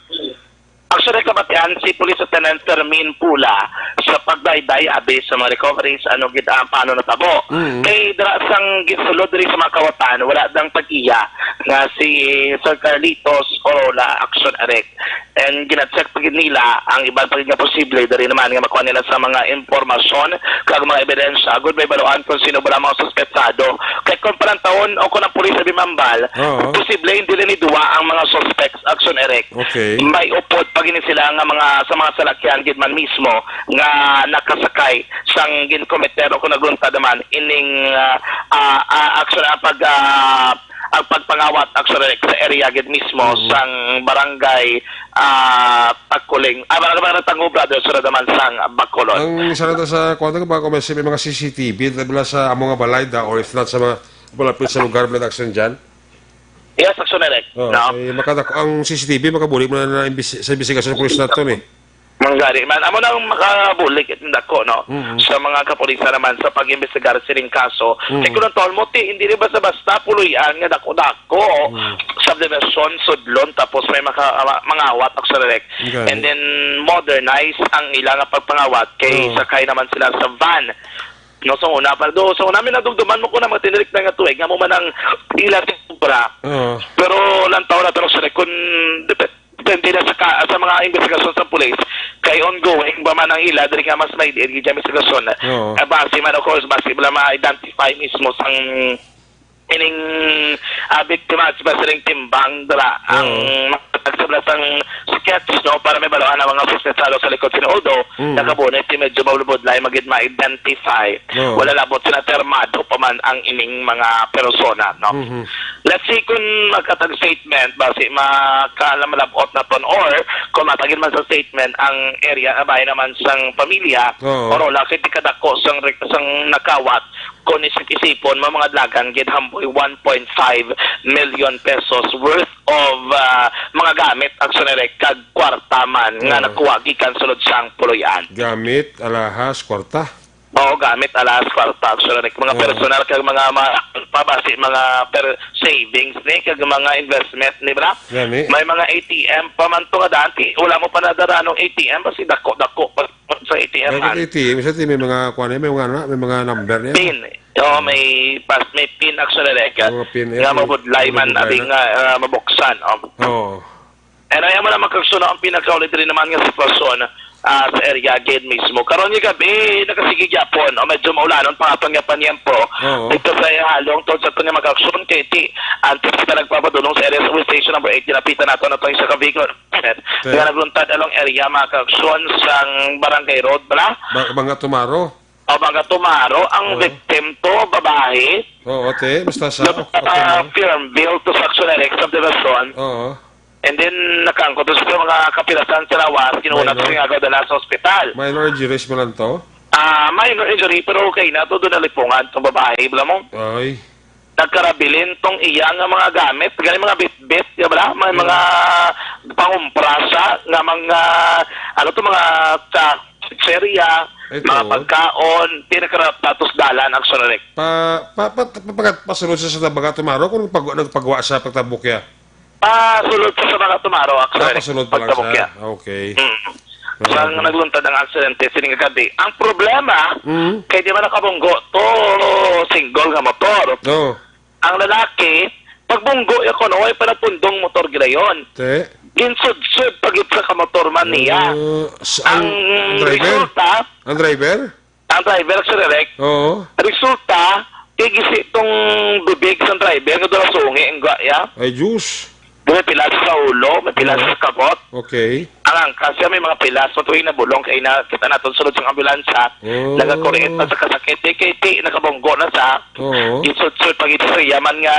Actually, kabatian si Police Lieutenant Fermin Pula sa pagdayday abi sa mga recoveries, ano gid ang paano natabo. Mm. Kay dira sang gisulod diri sa mga kawatan, wala dang tag-iya nga si Sir Carlitos Orola Action Arrest. And gina-check pa gid nila ang iban pa gid nga posible diri naman nga makuha nila sa mga impormasyon kag mga ebidensya agud may baluan kung sino ba ang mga suspetsado. Kay kung palantawon o kung ang pulis sa Bimambal, Oo. posible hindi lang ni duwa ang mga suspects, Action Erek. Okay. May upod pa ni sila nga mga, sa mga salakyan gid man mismo nga nakasakay sang ginkomiter o kung nagluntad naman ining, ah, ah, ah, aksyon, ah, pag, ah, ang pagpangawat aksyon sa area gid mismo Mm. sang barangay, ah, Takuling, ah, barangay Tango Brothers, sa naman sang Bacolod. Ang isa na to sa, kuwan to, baka kung may, may mga C C T V, nabla sa amo nga balay da, or if not, sa mga malapit sa lugar, may action dyan? Yes, Action Direct. Oh, no? Kay makadak-, ang C C T V makabulig mo na, na imbis-, sa imbestigasyon sa pulis nato ni. Manggari man. Amo nang makabulig itong dako, no? Mm. Sa mga kapulisan naman sa pag-imbestigar sining kaso. Mm. Kay kung ang tawon mo, ti, hindi rin basta-basta puloy-an nga dako-dako. Mm. Subdivision, sudlon, tapos may maka-, ma-, mangawat, Action Direct. Okay. And then, modernize ang ilang pagpangawat kay Oo. sakay naman sila sa van. No, sa una, pero do, sa una, may nadumduman mo ko na mga tinirik na nga tuig, nga mo man ang ila sa obra. Oo. Pero lantaw na tanong sa kun dep-, depende na sa ka-, sa mga investigasyon sa pulis. Kay ongoing ba man ang ila, diri nga mas may diri nga investigasyon. Oo. Ah, base man, of course, base wala ma-identify mismo sang ining, ah, biktima, sa sining timbang, dira, ang Oo. makatagsabla sang sketch, no, para may baluhan ang mga suspetsado sa likod sinudo, Mm. nakabunit, ti medyo mabudlay, magid ma-identify. Oo. Wala labot sila termado pa man ang ining mga persona, no? Mhm. Let's see kung magkatag statement, basi makalam-, malabot na ton, or kung matagin man sa statement ang area, ah, bahin naman sang pamilya, Oo. or wala, kay di kadako sang re-, sang nakawat, kung isip-isipon, mga, mga dalagan gid, hamboy one point five million pesos worth of, ah, mga gamit, Action Direct, kag kwarta man nga Oo. nakuha gikan sulod sang puloy-an. Gamit, alahas, kwarta. Oo, gamit, alahas, kwarta, Action Direct. Mga Oo. personal kag mga, mga pabasi, mga per-, savings ni, kag mga investment ni, bra? Gani. May mga A T M pa man to nga dati. Wala mo pa nadara nung A T M, basi dako-dako pa sa A T M May man. A T M, sa may mga, kuwan, may mga, ano, may mga number niya. Pin. Oo, may pas-, may pin, Action Direct, Mga pin, nga eh, mabudlay man, mabudlay abi na. nga, ah, mabuksan, oh. Oo. And ayaw mo na magkagsuno ang pinakauli diri naman nga sitwasyon, ah, sa area gid mismo. Karon nga gabi, nakasigi gyapon, o medyo maulanon pa nga panyampo. Oo. Dito sa ihalong tod sa aton nga mag-aksyon, kay ti, antes kita nagpapadulong sa area sa Police Station number eight, ginapitan nato na to isa ka vehicle. Okay. Nga nagluntad along area, mga ka-aksyon, sang Barangay Road, bala? Ba-, mga Tumaro? O, mga Tumaro, ang Oo. victim to, babae. Oo, te. Basta sa Nagpa-, October. Fernville to sa Action Direct Subdivision. Oo. And then, nakaangkot to sa mga kapilasan sa lawas, kinuha Minor. to nga dala sa ospital. Minor injuries mo lang to? Ah, minor injury, pero okay na to, doon nalipungan tong babae, bala mo? Ay. Nagkarabilin tong iya nga mga gamit, gani mga bitbit, ya bala? May Mm. mga pangumprasa nga mga, ano to, mga sa pizzeria, Ito. mga pagkaon, pinakarapatos dalan, Action Direct. Pa, pa, pa, pa, pa, pasulod sa, sa mga Tumaro, kung pag-, nagpagwa sa pagtabok ya? Pasulod sa, sa mga Tumaro, Action Ah, Direct. pasulod pa lang Pagtabok siya. ya. Okay. Mm. Sa Okay. nagluntad ang aksidente, sining kagabi. Ang problema, Mm. kay di man nakabunggo to single nga motor. Oo. Ang lalaki, pagbunggo ya kuno, way pa napundong motor gidayon. Te. Ginsudsud pa gid sa kamotor man niya. Uh, s-, ang, Ang ang driver? resulta, Ang driver? ang driver sa direct, Oo. resulta, kay gisi tong bibig sang driver nga dula sungi ang gwa, ya. Ay, Diyos. May pilas sa ulo, may pilas Oo. sa kabot. Okay. Ang angkas siya, may mga pilas. Matuwing nabulong kay na, kita naton sulod sa ambulansya. Oh. Nagakuriit na sa kasakit. Di kay ti, nakabunggo na sa Oo. isutsut pag ito sa yaman nga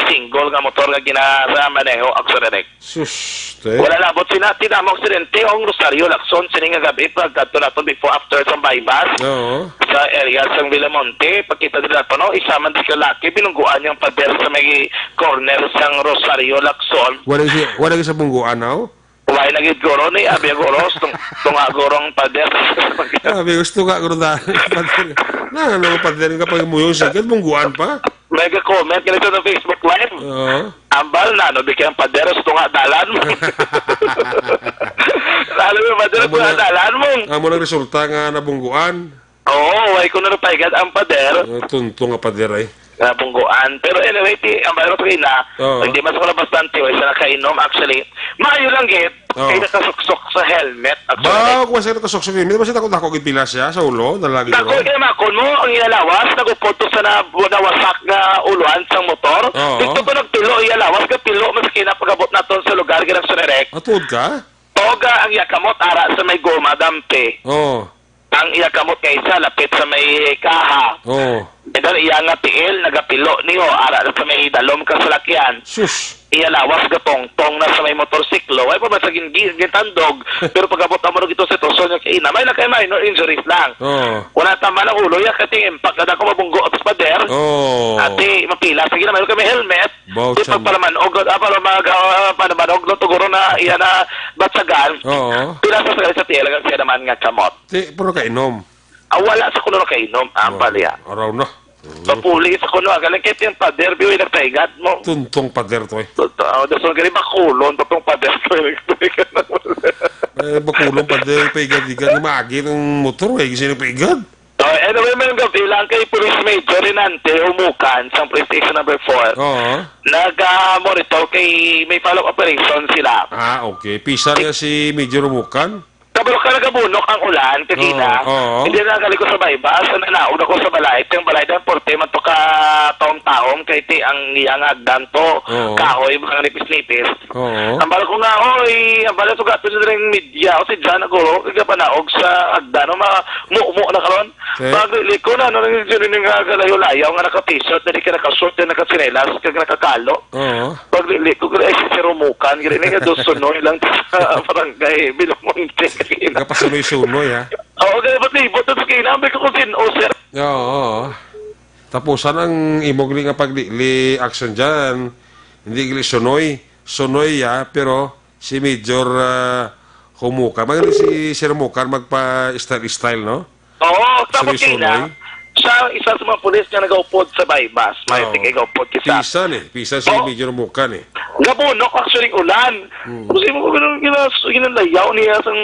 single nga motor nga ginamaneho, Action Direct. Sus, te. Wala labot sina, tinamo aksidente ang Rosario Lacson, sining nga gabi, pagkadto naton before, after sa bypass. Oo. Sa area sa Villamonte, pagkita nila to, no? Isa man si lalaki, binungguan niyang pader sa may corner sang Rosario Lacson. Wala si, wala si sa bungguan, no? Why na gid, guro, ni abi, guro, tung-, tunga, guro, ang pader. Abi, gusto nga, guro, da-, pader. Na, ano, pader nga pag muyo siya, kat bungguan pa? May ga-comment ganito sa Facebook Live. Oo. Ambal na, no, di kaya ang pader, gusto nga, dalan mo. Lalo yung pader, Amo gusto nga, na, dalan mo. Amo nang resulta nga nabungguan. Oo, way ko narapay gad ang pader. Ah, tunto nga pader ay. Nabungguan. Pero anyway, ti, ang bayro sa ina, Oo. hindi man sa bastante, way siya nakainom, actually. Maayo lang gid, Oo. kay nakasuksok sa helmet, actually. Ba, kung siya nakasuksok sa helmet, basta dako-dako gid pila siya sa ulo, nalagi Dako ko. kay makon mo, ang iyalawas, nagupod to sa na-, nawasak nga uluan sang motor. Oo. Dito ko nagpilo, iyalawas, kapilo, mas kinapagabot naton sa lugar, ginang sunerek. Atuod ka? O, Og, ah, ang iya kamot ara sa may goma, dampi. Oh. Ang iya kamot nga isa lapit sa may kaha. Oh. And then iya nga tiil nagapilo niyo ara sa may dalom ka salakyan. Sus. Iya lawas gatongtong na sa may motorsiklo. Ay pa man sa gin-, gin-, gintandog. Pero pag-abot amo gito sa sitwasyon niya kay ina, may na kay minor injuries lang. Oh. Wala tama na ulo ya, kati impact na ako mabunggo at pader. Oh. Ati, mapila. Sige na, mayroon kami helmet. Di pa pala manog, ah, para mag, ah, para manog, no, tuguro na, iya na, batsagan. Oo. Pila sa, sa tiil, ang siya naman nga kamot. Di, pero kainom. Ah, wala sa kuno nakainom, ang Oo. Palya. Araw na. Papuli sa kuno, ah, galing kay tiyang pader, biyo, yung nagpaigad mo. Tuntong pader to, eh. Tuntong, ah, das mo galing bakulon, tuntong pader to, yung nagpaigad na mo. Eh, bakulon pader, paigad-igad, yung maagi ng motor, eh, kasi nagpaigad. Oh, anyway, mayroon gabi lang kay Police Major Renante Umukan sa Police Station number four. Oo. Nag-monitor kay may follow-up operation sila. Ah, okay. Pisa niya si Major Umukan? Kabalo ka, nagabunok ang ulan kagina. Oo, oo. Hindi na galing ko sa Baybas, sa nanaog ako sa balay. Ang balay ng porte, man to ka taong-taong, kay ti ang iyang hagdan to, Oo. Kahoy, mga nipis-nipis. Oo. Ang bala ko nga, oy, ang bala sugat to sa ring media, o si Jan ako, kaya panaog sa hagdan, no, ma-, mumo na karon. Okay. Pagliko na, ano nang yun yung nga kalayo-layaw nga naka-t-shirt, na di ka naka-short, na naka-tsinelas, kag nakakalo. Oo. Pagliko ko, ay, si Sir Umukan, gini nga doon sunoy lang sa barangay Bilumonte. Nagapasunoy-sunoy, ha? Oo, kaya ba't libot na sa kinamay ko kung sin-, o, sir? Oo, oo. Tapusan ang imo gini nga pagdili action dyan. Hindi gili sunoy. Sunoy, ya, pero si Major, ah, Humukan. Magaling si Sir Humukan magpa-style-style, no? Oo, tapos Sunoy-sunoy. Kina, siya isa sa mga pulis nga nagaupod sa Baybas. May Oo. Sige, gaupod kisa. Pisa ni, pisa si Oo. Major Humukan, eh. Gabunok, actually, ulan. Hmm. Tapos imo ko ganun, ginas-, ginalayaw niya sang,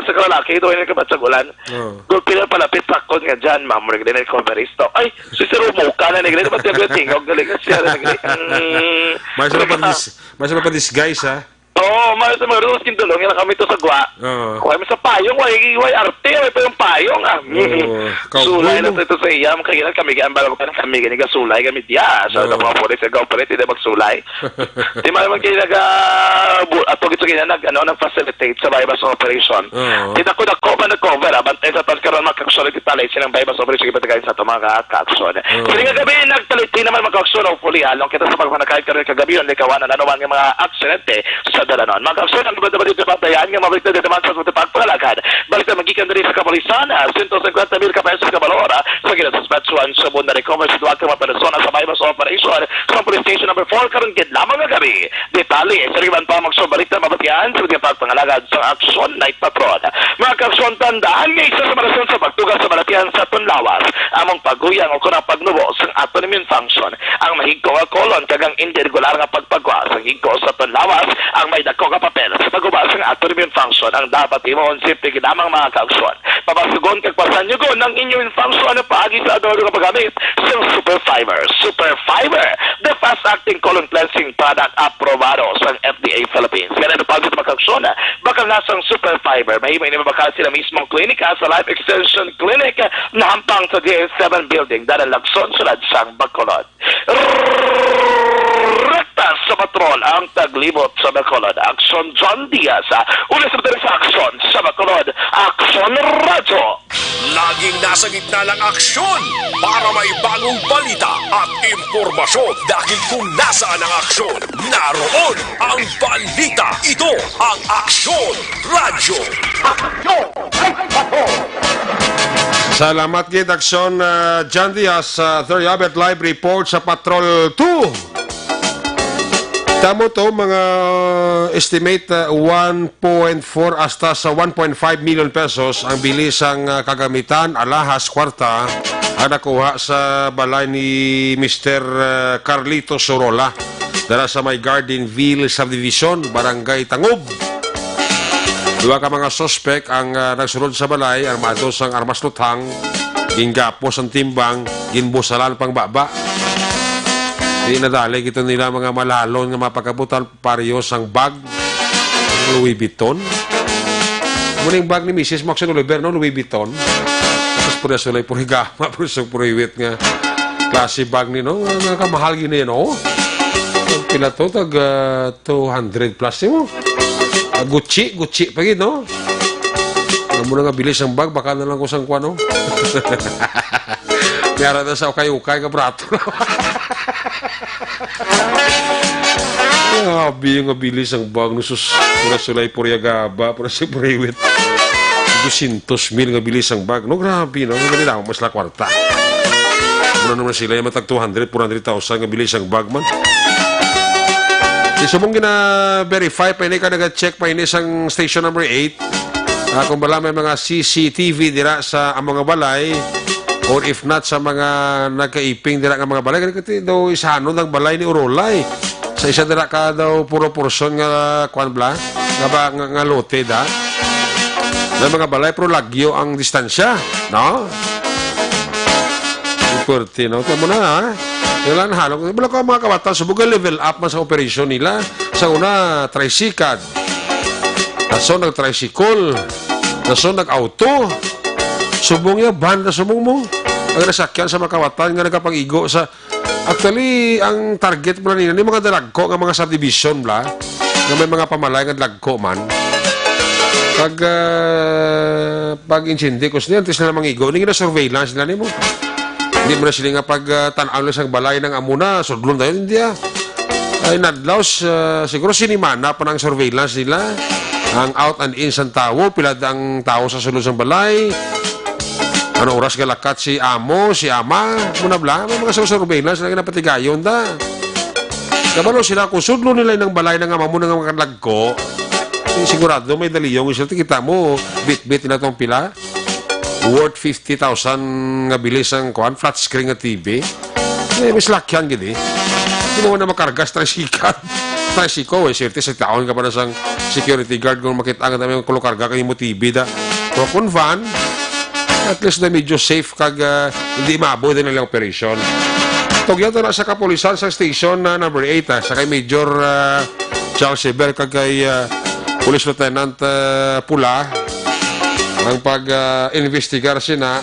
sa kalalaki, ito ay nagkabatsag ulan. Oo. Gulpi na palapit, sakot nga dyan, ma'am, regular na recovery stock. Ay, si Sir Humukan na, regular na ba siya tingog, galing siya, regular. Mm. May siya pa dis-, may siya pa disguise, ha? Oo, may sa mga rules, kintulong, yan kami to sa gwa. Oo. Kuha mo sa payong, way, way arte, way pa yung payong, ah. Oo, cowboy Sulay na mo. To ito sa iya, kaya kami, ang balaw ka na kami, gani ka sulay, kami diya. So, Oo. Ito mga pulis, ikaw, pulis, hindi magsulay. Di man naman kayo nag, ah, bu-, ato gito kaya nag, ano, nag-facilitate sa Baybas Operation. Oo. Di dako-dako man nag-cover, ah, bantay sa pagkaroon, mga kaksyon, kita lang silang Baybas Operation, iba tayo sa ato, mga ka-, kaksyon. Oo. Kini nga gabi, nagtaliti naman, mga kaksyon, hopefully, halong kita sa pagpanakay, karon kagabi, yun, likawan ang anuman nga mga aksidente sa dalanon. Mga kaksyon, ang iba naman dito, bantayan, nga mabalik na din naman sa ato pagpangalagad. Balik na magikan diri sa kapulisan, ah, sento singkwenta mil ka pesos ka balor, ah, sa ginasuspetsuhan sa Bunda Recovery sa duha ka mga persona sa Baybas Operation sa Police Station number four karon gid lamang nga gabi. Detalye, sa iban pa magsumbalit na mabatian sa mga pagpangalagad sa Aksyon Night Patrol. Mga kaaksyon, tandaan nga isa sa mga rason sa pagtuga sa balatian sa aton lawas, among paguyang o kunang pagnubo sa aton immune function. Ang mahigko nga colon kag ang indi regular nga pagpagwa sa higko sa aton lawas ang may dako nga papel sa pagguba sa aton immune function. Ang dapat himuon, simple gid lamang, mga kaaksyon. Pabasugon kag pasanyugon ang inyong function paagi sa adoro nga paggamit sa Super Fiber. Super Fiber, the fast-acting colon cleansing product, aprobado sa F D A Philippines. Kaya ito pa, mga kaaksyon, bakal na sang Super Fiber. Mahimo ini mabakal sila mismong klinika sa Life Extension Clinic na hampang sa D S seven Building, Dalan Lagson, Siyudad sang Bacolod. Rekta sa patrol ang taglibot sa Bacolod. Aksyon John Diaz. Una sa diri sa Aksyon sa Bacolod. Aksyon Radyo. Laging nasa gitna ng aksyon para may bagong balita at impormasyon. Dahil kung nasaan ang aksyon, naroon ang balita. Ito ang Aksyon Radyo. Salamat gid, Aksyon, ah, John Diaz, sa Theriabet Live Report sa Patrol two. Tamo to, mga estimate, ah, one point four hasta sa one point five million pesos ang bili sang, ah, kagamitan, alahas, kwarta, ang nakuha sa balay ni Mister, ah, Carlito Sorola. Dala sa may Gardenville Subdivision, Barangay Tangub. Duha ka mga suspek ang, ah, nagsulod sa balay, armado sang armas luthang, gingapos ang timbang, ginbusalan pang baba. Di nadali gito nila mga malalon nga mga pagkabutan, pareho sang bag, Louis Vuitton. Muning bag ni Misis Maxine Oliver, no? Louis Vuitton. Tapos pura sulay, pura gama, pura sa pura iwit nga klase bag ni, no? Nga, nga kamahal yun, eh, no? Pila to? Tag, ah, two hundred plus, eh, mo. Ah, Gucci, Gucci pa gid, no? Alam mo na nga, bilis ang bag, baka na lang ko sang kuwan, no? May ara na sa ukay-ukay nga barato. Grabe yung nga bilis ang bag, no? Sus, pura sulay, pura gaba, pura si Priwit. Dosyentos mil nga bilis ang bag, no? Grabe, no? Ang ganila, mas la kwarta. Muna naman sila yung matag two hundred, four hundred thousand nga bilis ang bag man. Di subong gina-verify pa ini ka, naga-check pa ini sang station number eight. Ah, kung bala may mga C C T V dira sa among nga balay, or if not, sa mga nagkaiping dira nga mga balay, kani kati daw isahanon ang balay ni Urolay. Sa isa dira ka daw puro portion nga, kwan bala, nga ba, nga, nga lote da. May mga balay, pero lagyo ang distansya, no? Ang puwerte, no? Kaya mo na, ha? Kailangan halong. Wala ko ang mga kawatan, subong nga level up man sa operasyon nila. Sa una, tricycle. Dason nag-tricycle. Dason nag-auto. Subong ya, van na subong mo. Ang nasakyan sa mga kawatan nga nagapang-igo sa, actually, ang target mo na nila, ni mga dalagko nga mga subdivision, bla, nga may mga pamalay nga dalagko man. Pag, ah, pag-insindi ko sila, antes na mangigo, ni gina-surveillance nila nimo. Hindi mo na sila nga pag, ah, tan-aw lang sa balay ng amo na, sudlon tayo, hindi, ah. Ay, nadlaw, sa, siguro sinimana pa ng surveillance nila. Ang out and in sang tawo, pila da ang tawo sa sulod sang balay. Ano oras galakat si amo, si ama, muna bla, may mga surveillance na ginapatigayon da. Kabalo sila, kung sudlo nila ng balay ng ama mo nga mga lagko, eh, sigurado may daliyong sila. Kita mo, bit-bit nila tong pila. Worth fifty thousand nga bilis ang, kuan, flat screen nga T V. Eh, may salakyan gid, eh. Di mo na makarga sa tricycle. Tricycle, eh, swerte sa taon ka pa na sang security guard kung makita nga may kulo karga kay mo T V da. Pero kung van, at least na medyo safe kag, ah, hindi maabo din ang operation. Tugyan to na sa kapulisan sa station na number eight, ah, sa kay Major, ah, Charles Eber kag kay, ah, Police Lieutenant, ah, Pula ang pag, ah, investigar sina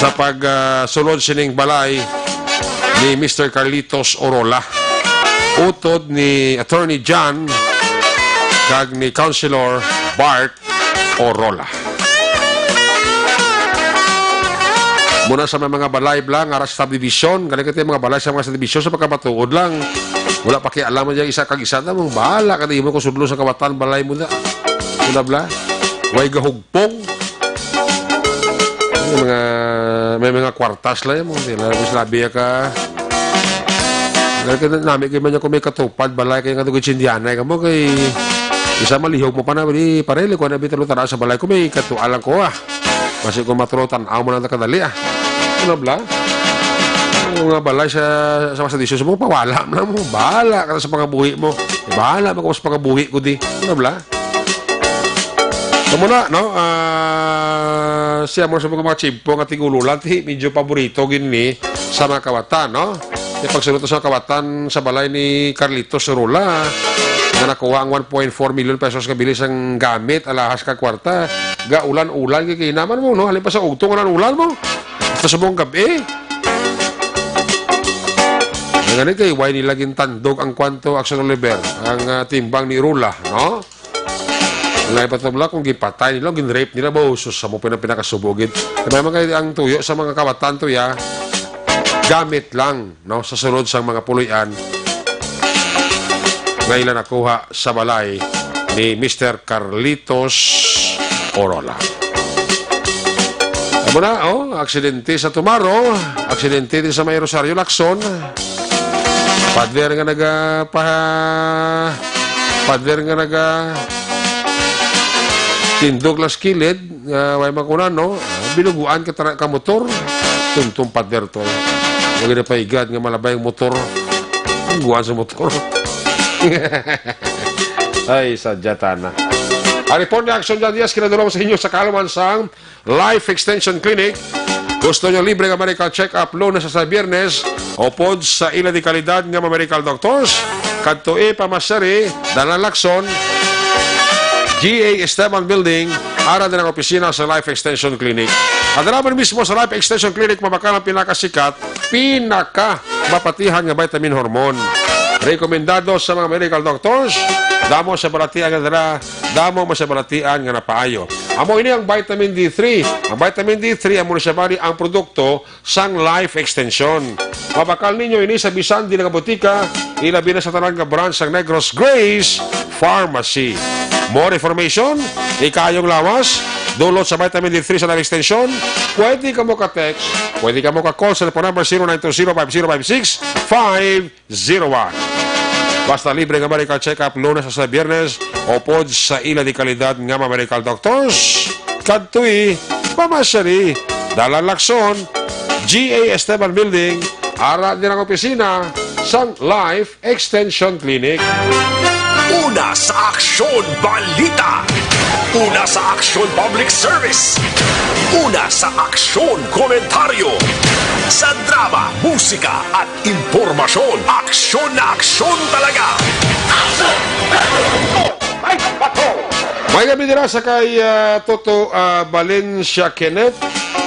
sa pag, ah, sulod sining balay ni Mister Carlitos Orola, utod ni Attorney John kag ni Councilor Bart Orola. Muna sa may mga balay bla nga ara sa subdivision, kani kati mga balay sa mga subdivision sa pagkabatuod lang. Wala pa kialam ang isa kag isa na mong bahala ka di mo kung sudlo sa kawatan balay mo na. Wala bla. Way gahugpong. May mga, may mga kwartas lang mo. Sila, mas labi ka. Dahil ka nami kay man niya kung may katupad balay kay nga dugay sindihanay ka mo kay isa malihog mo pa na, di, pareli ko na bitalo tara sa balay ko, may katualan ko, ah. Basi ko matro tan-aw mo lang kadali, ah. Ano bla? Yung mga balay sa, sa, sa disyos mo, pawala mo lang mo. Bahala ka na sa pangabuhi mo. Bahala mo ko sa pangabuhi ko di. Ano bla? Amo na, no? Ah, siya mo sa mga, mga tsimpo nga tigululan, ti medyo paborito gini sa mga kawatan, no? Yung pagsunod sa kawatan sa balay ni Carlitos Rola, nga nakuha ang one point four million pesos nga bilis ang gamit, alahas ka kwarta, ga ulan-ulan, kay kinaman mo, no? Halin pa sa ugtong, ulan-ulan mo. Basta subong gabi. Ang gani kay, why nila gintandog ang kwanto, Action Oliver, ang, ah, timbang ni Rola, no? Wala pa tabla kung gipatay nila, ginrape nila, ba, sus, sa mo pinang pinakasubo gid. Kaya naman kayo ang tuyo sa mga kawatan to, ya, gamit lang, no, sa sulod sa mga puloy-an nga ila nakuha sa balay ni Mister Carlitos Orola. Amo na, oh, aksidente sa Tumaro, aksidente din sa may Rosario, Lacson. Pader nga naga, pa, pader nga naga tindog lang sa kilid, nga way makunan, no? Binuguan ka tara ka motor, tuntong pader to. Lagi na paigad nga malabay ang motor. Binuguan sa motor. Ay, sadya tana. Ang report ni Action John Diaz, kinadulong sa inyo sa kaalaman sang Life Extension Clinic. Gusto nyo libre nga medical check-up Lunes sa Biyernes, upod sa ila di kalidad nga mga medical doctors? Kadtoi pamasyari, Dalan Lacson, G A Esteban Building, ara din ang opisina sa Life Extension Clinic. Ang dalaman mismo sa Life Extension Clinic, mabakal ang pinakasikat pinaka mapatihan nga vitamin hormone. Rekomendado sa mga medical doctors, damo sa balatian nga dala, damo man sa balatian nga napaayo. Amo ini ang vitamin D three. Ang vitamin D three, amo ni siya bali ang produkto sang Life Extension. Mabakal ninyo ini sa bisan dili nga botika, ilabi na sa tanan nga branch sang Negros Grace Pharmacy. More information, ikayong lawas, dulot sa vitamin D three sa Life Extension, pwede kamo ka-text, pwede kamo ka-call sa phone number zero nine two zero five zero five six five zero one. Basta libre nga medical check-up Lunes sa Biyernes, upod sa ila di kalidad nga mga medical doctors. Kadtui, pamasyari, Dalan Lacson, G A Esteban Building, ara din ang opisina sang Life Extension Clinic. Una sa aksyon, balita. Una sa aksyon, public service. Una sa aksyon, komentaryo. Sa drama, musika, at impormasyon. Aksyon na aksyon talaga. May gabi dira sa kay, ah, Toto, ah, Valencia Kenneth,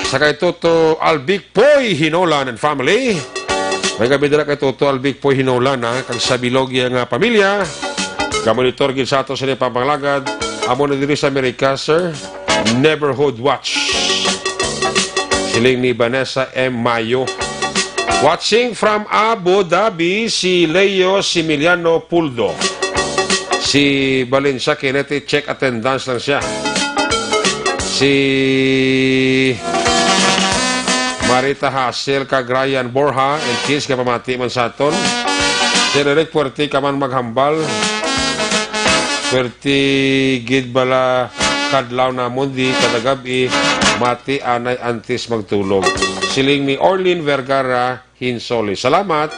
sa kay Toto Albic Poy Hinolan and family. May gabi dira kay Toto Albic Poy Hinolan, ha, kag sa bilog iya nga pamilya. Gamonitor gid sa ato sini pampanglagad. Amo na diri sa Amerika, sir. Neighborhood Watch. Siling ni Vanessa M Mayo. Watching from Abu Dhabi, si Leo Similiano Puldo. Si Valencia Kenneth, check attendance lang siya. Si Marita Hassel kag Ryan Borja, and kids, kapamati man sa aton. Si Derek Puerte ka man maghambal. Puerte gid bala kadlaw namon di kada gab-i, mati anay antes magtulog. Siling ni Orlin Vergara Hinsoli. Salamat.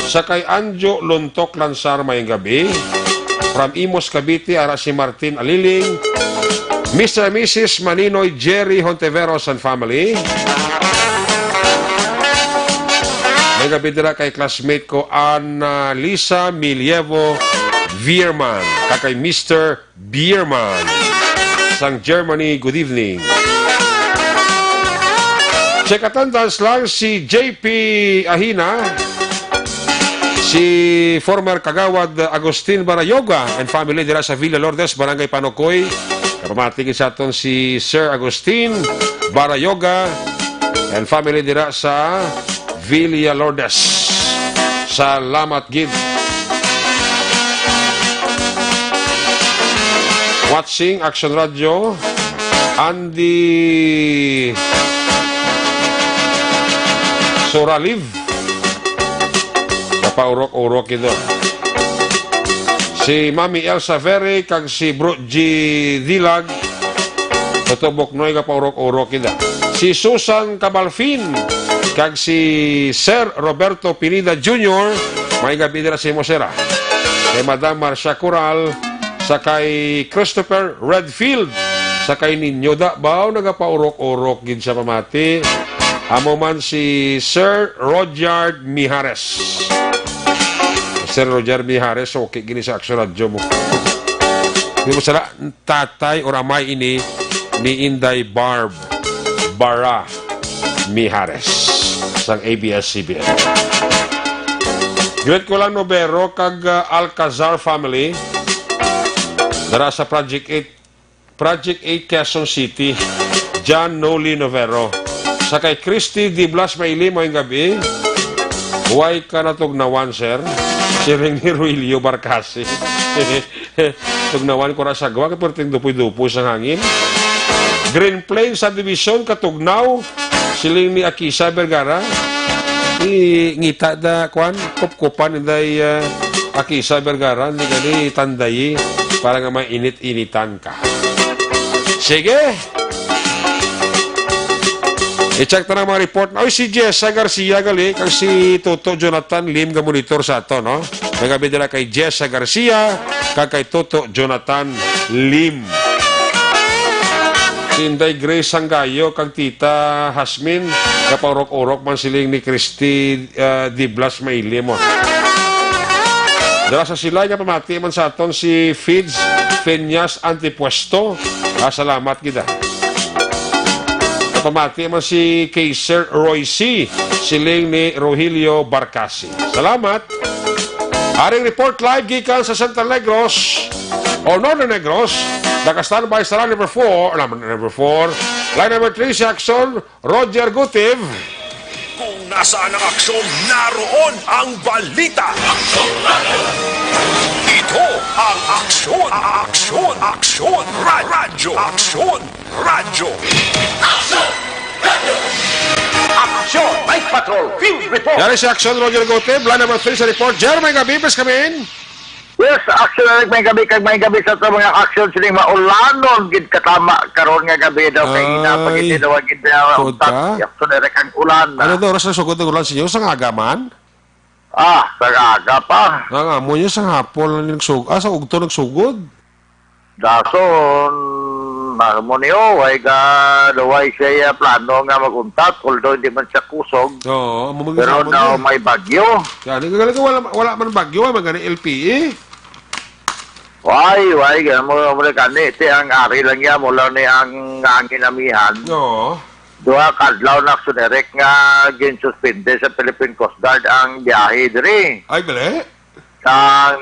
Sa kay Anjo Lontok Lansar, mayong gabi. From Imus, Cavite, ara si Martin Aliling. Mister and Missus Maninoy Jerry Hontiveros and family. May gabi dira kay classmate ko, Annalisa Milievo Vierman, kag kay Mister Bierman sang Germany, good evening. Check attendance lang si J P Ahina, si former Kagawad Agustin Barayoga and family dira sa Villa Lourdes, Barangay Panukoy. Kapamati gid sa aton si Sir Agustin Barayoga and family dira sa Villa Lourdes. Salamat gid. Watching Action Radio, Andy Soraliv. Napaurok-urok ito. Si Mami Elsa Ferry kag si Bro G Dilag. Toto Buknoy, kapaurok-urok kita. Si Susan Cabalfin kag si Sir Roberto Pineda Junior, may gabi dira sa imo, sir, ah. Kay Madam Marcia Coral, sa kay Christopher Redfield, sa kay Ninyo Dabaw, nagapaurok-urok gid sa pamati. Amo man si Sir Roger Mijares. Sir Roger Mijares, okay gini sa Action Radio mo. Di mo sala, tatay or amay ini ni Inday Barb Bara Mijares sang A B S C B N. Greet ko lang Novero kag, ah, Alcazar family. Dara sa Project eight, Project eight Quezon City. John Noli Novero. Sa kay Christy Di Blas Maili, mayong gabi. Way ka natugnawan, sir? Siring ni Ruilio Barcasi. Tugnawan ko ra sa gwa, kay perting dupoy-dupoy sang hangin. Green Plains Subdivision, katugnaw, siling ni Akisa Vergara. Ingita da, kwan, kupkupan inday, ah, Akisa Vergara, hindi gani tandayi, para nga mainit-initan ka. Sige! I-check ta na ang mga report. Ay, si Jessa Garcia gali, kag si Toto Jonathan Lim ga monitor sa ato, no? May gabi dira kay Jessa Garcia, kag kay Toto Jonathan Lim. Si Inday Grace Sanggayo, kag Tita Hasmin, kapaurok-urok man siling ni Christy, ah, Di Blas Maili mo. Dira sa Silay, kapamati man sa aton si Fids Peñas Antipuesto. Ah, salamat gid, ah. Pamati man si kay Sir Roy C. Siling ni Rogelio Barcasi. Salamat. Aring report live gikan sa Central Negros o Northern Negros. Naka-standby sa line number four, line number four, line number three si Aksyon, Roger Gutib. Kung nasaan ang aksyon, naroon ang balita. Ito ang Aksyon, Aksyon, Aksyon, Ra- Radyo, Aksyon, Radyo. Aksyon, Night Patrol, Field Report. Yari si Aksyon, Roger Gutib, line number three sa report. Jer, may gabi, bes kami. Yes, actually, may gabi kag may gabi sa ato mga aksyon sining maulanon gid katama karon nga gabi daw kay ina pa gid daw gid na tuod untat ka? Aksyon na kang ulan. Ano daw oras na sugod ang ulan sa inyo? Sang aga man? Ah, sang aga pa. Ang amo niya sang hapon lang nagsug ah, sa ugto nagsugod. Dason, amo niyo, way ga, way siya plano nga mag-untat, although hindi man siya kusog. Oo, amo man Pero sa amo daw niya. May bagyo. Kaya, nagagaling wala, wala man bagyo, ay magani L P E. Way, way, gani mo, mo na kani, ti ang ari lang yan, mo lang ni ang hangin amihan. Oo. Duha ka adlaw na, Aksyon Eric, nga ginsuspende sa Philippine Coast Guard ang biyahe diri. Ay, gali? Sang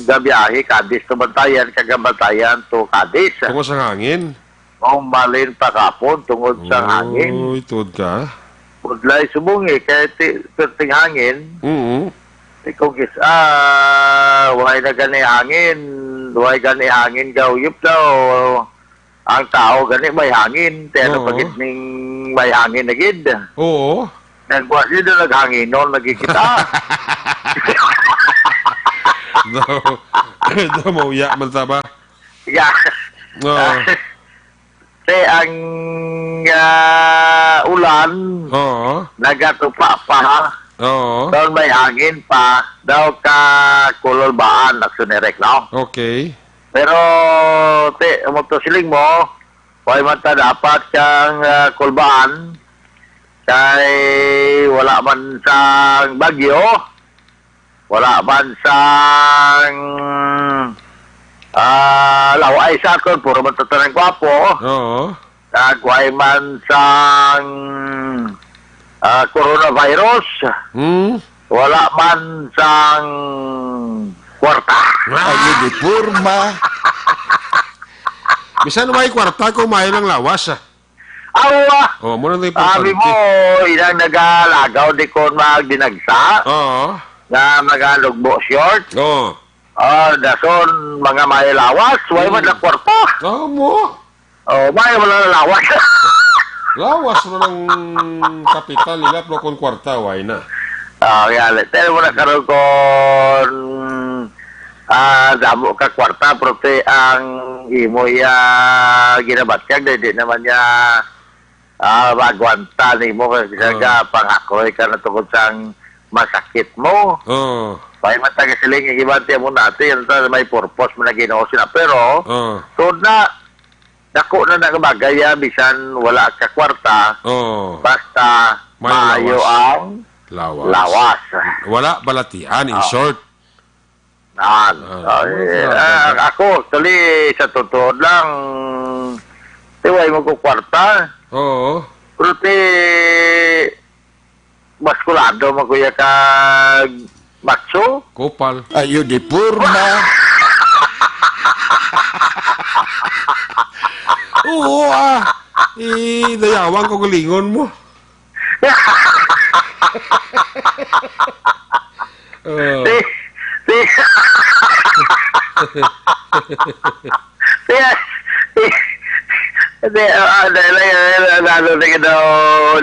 gabiyahe, Cadiz to Bantayan, kag ang Bantayan to Cadiz. Tungod sa hangin? Ang malin pa kapon, tungod sa hangin. Uy, tuod ka. Budlay subong eh, kay ti-, perting hangin. Oo. Ti kung kis-, ah, way na gani hangin, way gani hangin, gauyop daw. Ang tao gani may hangin, ti ano Oo. Pa gid ning may hangin na gid. Oo. Nagwa sila naghanginon, nagkikita. Daw, daw mauya man ta ba? Yeah. Oo. Kay ang, ah, ulan, Oo. Nagatupa pa. Oo. Daw may hangin pa. Daw ka kululbaan, Aksyon Eric, no? Okay. Pero, ti, amo to siling mo, way man ta dapat kang, ah, kulbaan, kay wala man sang bagyo, wala man sang, ah, laway sa aton, puro man ta tanan gwapo. Oo. Kag way man sang, ah, coronavirus. Hmm? Wala man sang kwarta. Ay, uniporma. Bisan may kwarta kung may lang lawas, ah. Awa! Oh, muna na yung Sabi importante. Mo, ilang nagalagaw di kon magdinagsa Oo. Na mga lugbo short. Oo. Ah, dason, mga may lawas, way man Mm. lang kwarta. Oo mo. Oh, may wala na lawas. Lawas mo ng kapital nila, pero kung kwarta, way na. Ah, kaya, pero mo na karon kon, ah, damo ka kwarta, pero ti ang imo ya ginabatyag, di, di naman ya, ah, magwanta nimo, kay bisag Oo. Ka pangakoy ka na tungod sang masakit mo. Oo. May matagasiling, iban ti amo natin, may purpose mo na Ginoo sila. Pero, Oo. Tuod na, dako na nga bagay, ah, bisan wala ka kwarta, Oo. Basta May maayo lawas. Ang Lawas. Lawas. Wala balatian, in Oo. Short. Nan. Ah, Ay, wala ah, balatian. Ako, actually, sa totoo lang, ti way mo ko kwarta. Oo. Pero ti, baskulado mo, kuya, kag Matso? Kupal. Ayo, di purma. Oo, ah. Eh, dayawang ko galingon mo. Oh. Si, si, si, si, si, ah, dahil, ah, lalo na ka daw,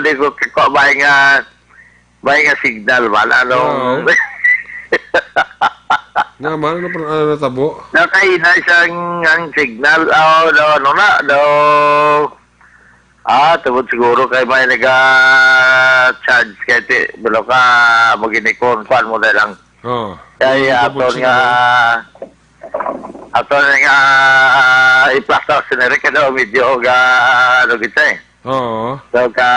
di ko kakuha ba nga, may nga signal ba na nung Oo. Nga man, ano pa, ano natabo? Nakahinay siyang ang signal. Oh, daw, ano na, daw. Ah, tungod siguro kay may naga-charge kay ti, bilo ka, maginikon, kuan mo na lang. Oo. Kay Yung aton double nga, aton nga, iplastar si Neric, ano, medyo ga, ano kita eh. Oo. So, ka,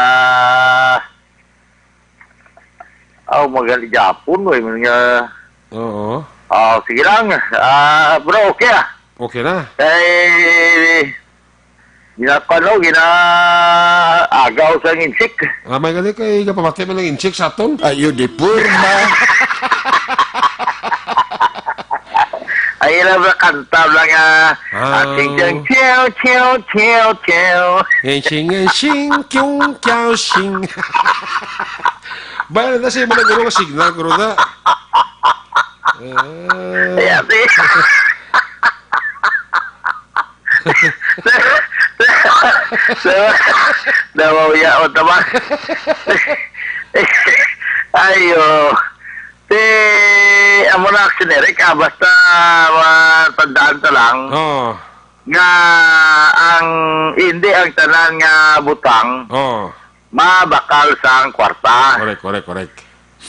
Oh, magaling Japon, eh, man nga. Oo. Ah, sige lang. Ah, bro, okay, ah. Okay na. Eh, Ginapano, ginaagaw sa insik. Ah, may gali kay gapamati man ang insik sa aton. Ayo di purma. Ay, ilang mga kanta lang, ah, ah, sing, sing, chew, chew, chew, chew. Sing, sing, sing, kyung, kyaw, sing. Bayan na siya, mga guro, signal, guro na. Ah. Ay, ate. So, nawawiyaon ta ba? Ayo. Ti, amo na, action, Eric, ah, basta matandaan ta lang Oo. nga ang, hindi ang tanan nga butang Oo. mabakal sang kwarta. Correct, correct, correct.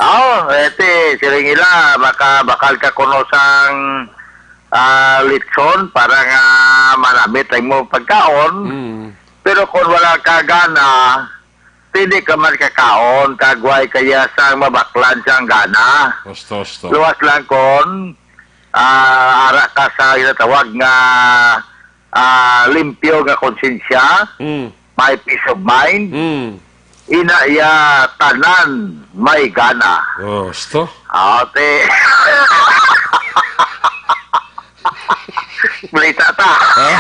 Oo, ete, siling ila, makabakal ka kuno sang, ah, litson para nga manamit ang mo pagkaon. Mm. Pero kung wala ka gana, pwede ka man kakaon, kagway kaya sang mabaklan sang gana. Gusto, gusto. Luwas lang kung, ah, ara ka sa ginatawag nga, ah, limpyo nga konsensya, Mm. may peace of mind, Mm. ina iya tanan may gana. Oh, gusto? Ate. Balita ta. Ha?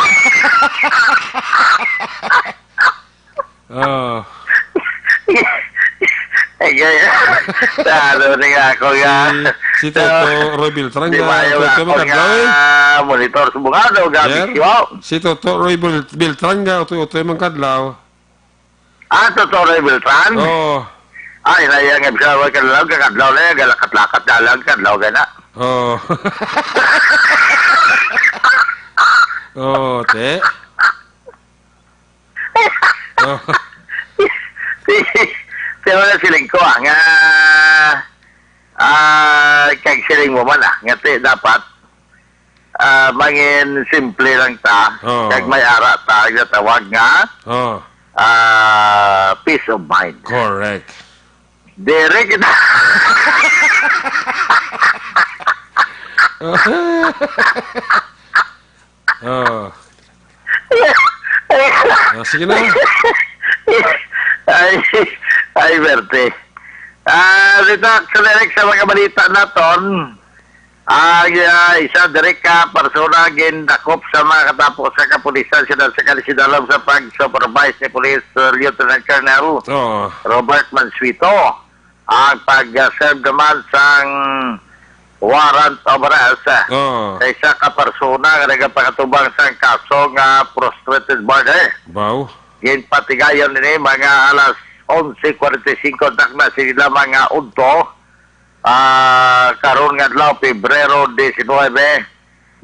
Ah. Ay, gaya. Talo na nga ako nga. Si, si So, Toto Roy Beltran di nga, maayo nga utoy-utoy ako man kadlaw, eh. nga monitor sa bungado, gabi Jer? siya. Si Toto Roy Bel-, Beltran nga, utoy-utoy man kadlaw. Ah, Toto Roy Beltran? Oo. Ay, na iya nga, bisa, wag kadlaw, kadlaw na yan, galakat-lakat na lang, kadlaw ka na. Oo. Oo, te. Oh. Siya wala siling ko, ah, nga, ah, kag siling mo man, ah, nga ti, dapat, ah, mangin simple lang ta, Oh. kag may ara ta, nga tawag nga, Oh. ah, peace of mind. Correct. Dere kita. Oh. Ah, sige na. Ay, ay, Berte. Ah, dito, sa direct sa mga balita naton, ang, ah, isa direct ka persona gindakop sa mga katapo sa kapulisan siyudad sa Cadiz Siloam sa pag-supervise ni Police, uh, Lieutenant Colonel Oo. Robert Mansueto. Ang pag-serve naman sang warrant of arrest Oo. sa isa ka persona nga nagapakatubang sang kaso nga frustrated murder. Baw. Ginpatigayon nini mga alas onse forty-five takna sini lamang nga udto, ah, karon nga adlaw, Pebrero diecinuebe,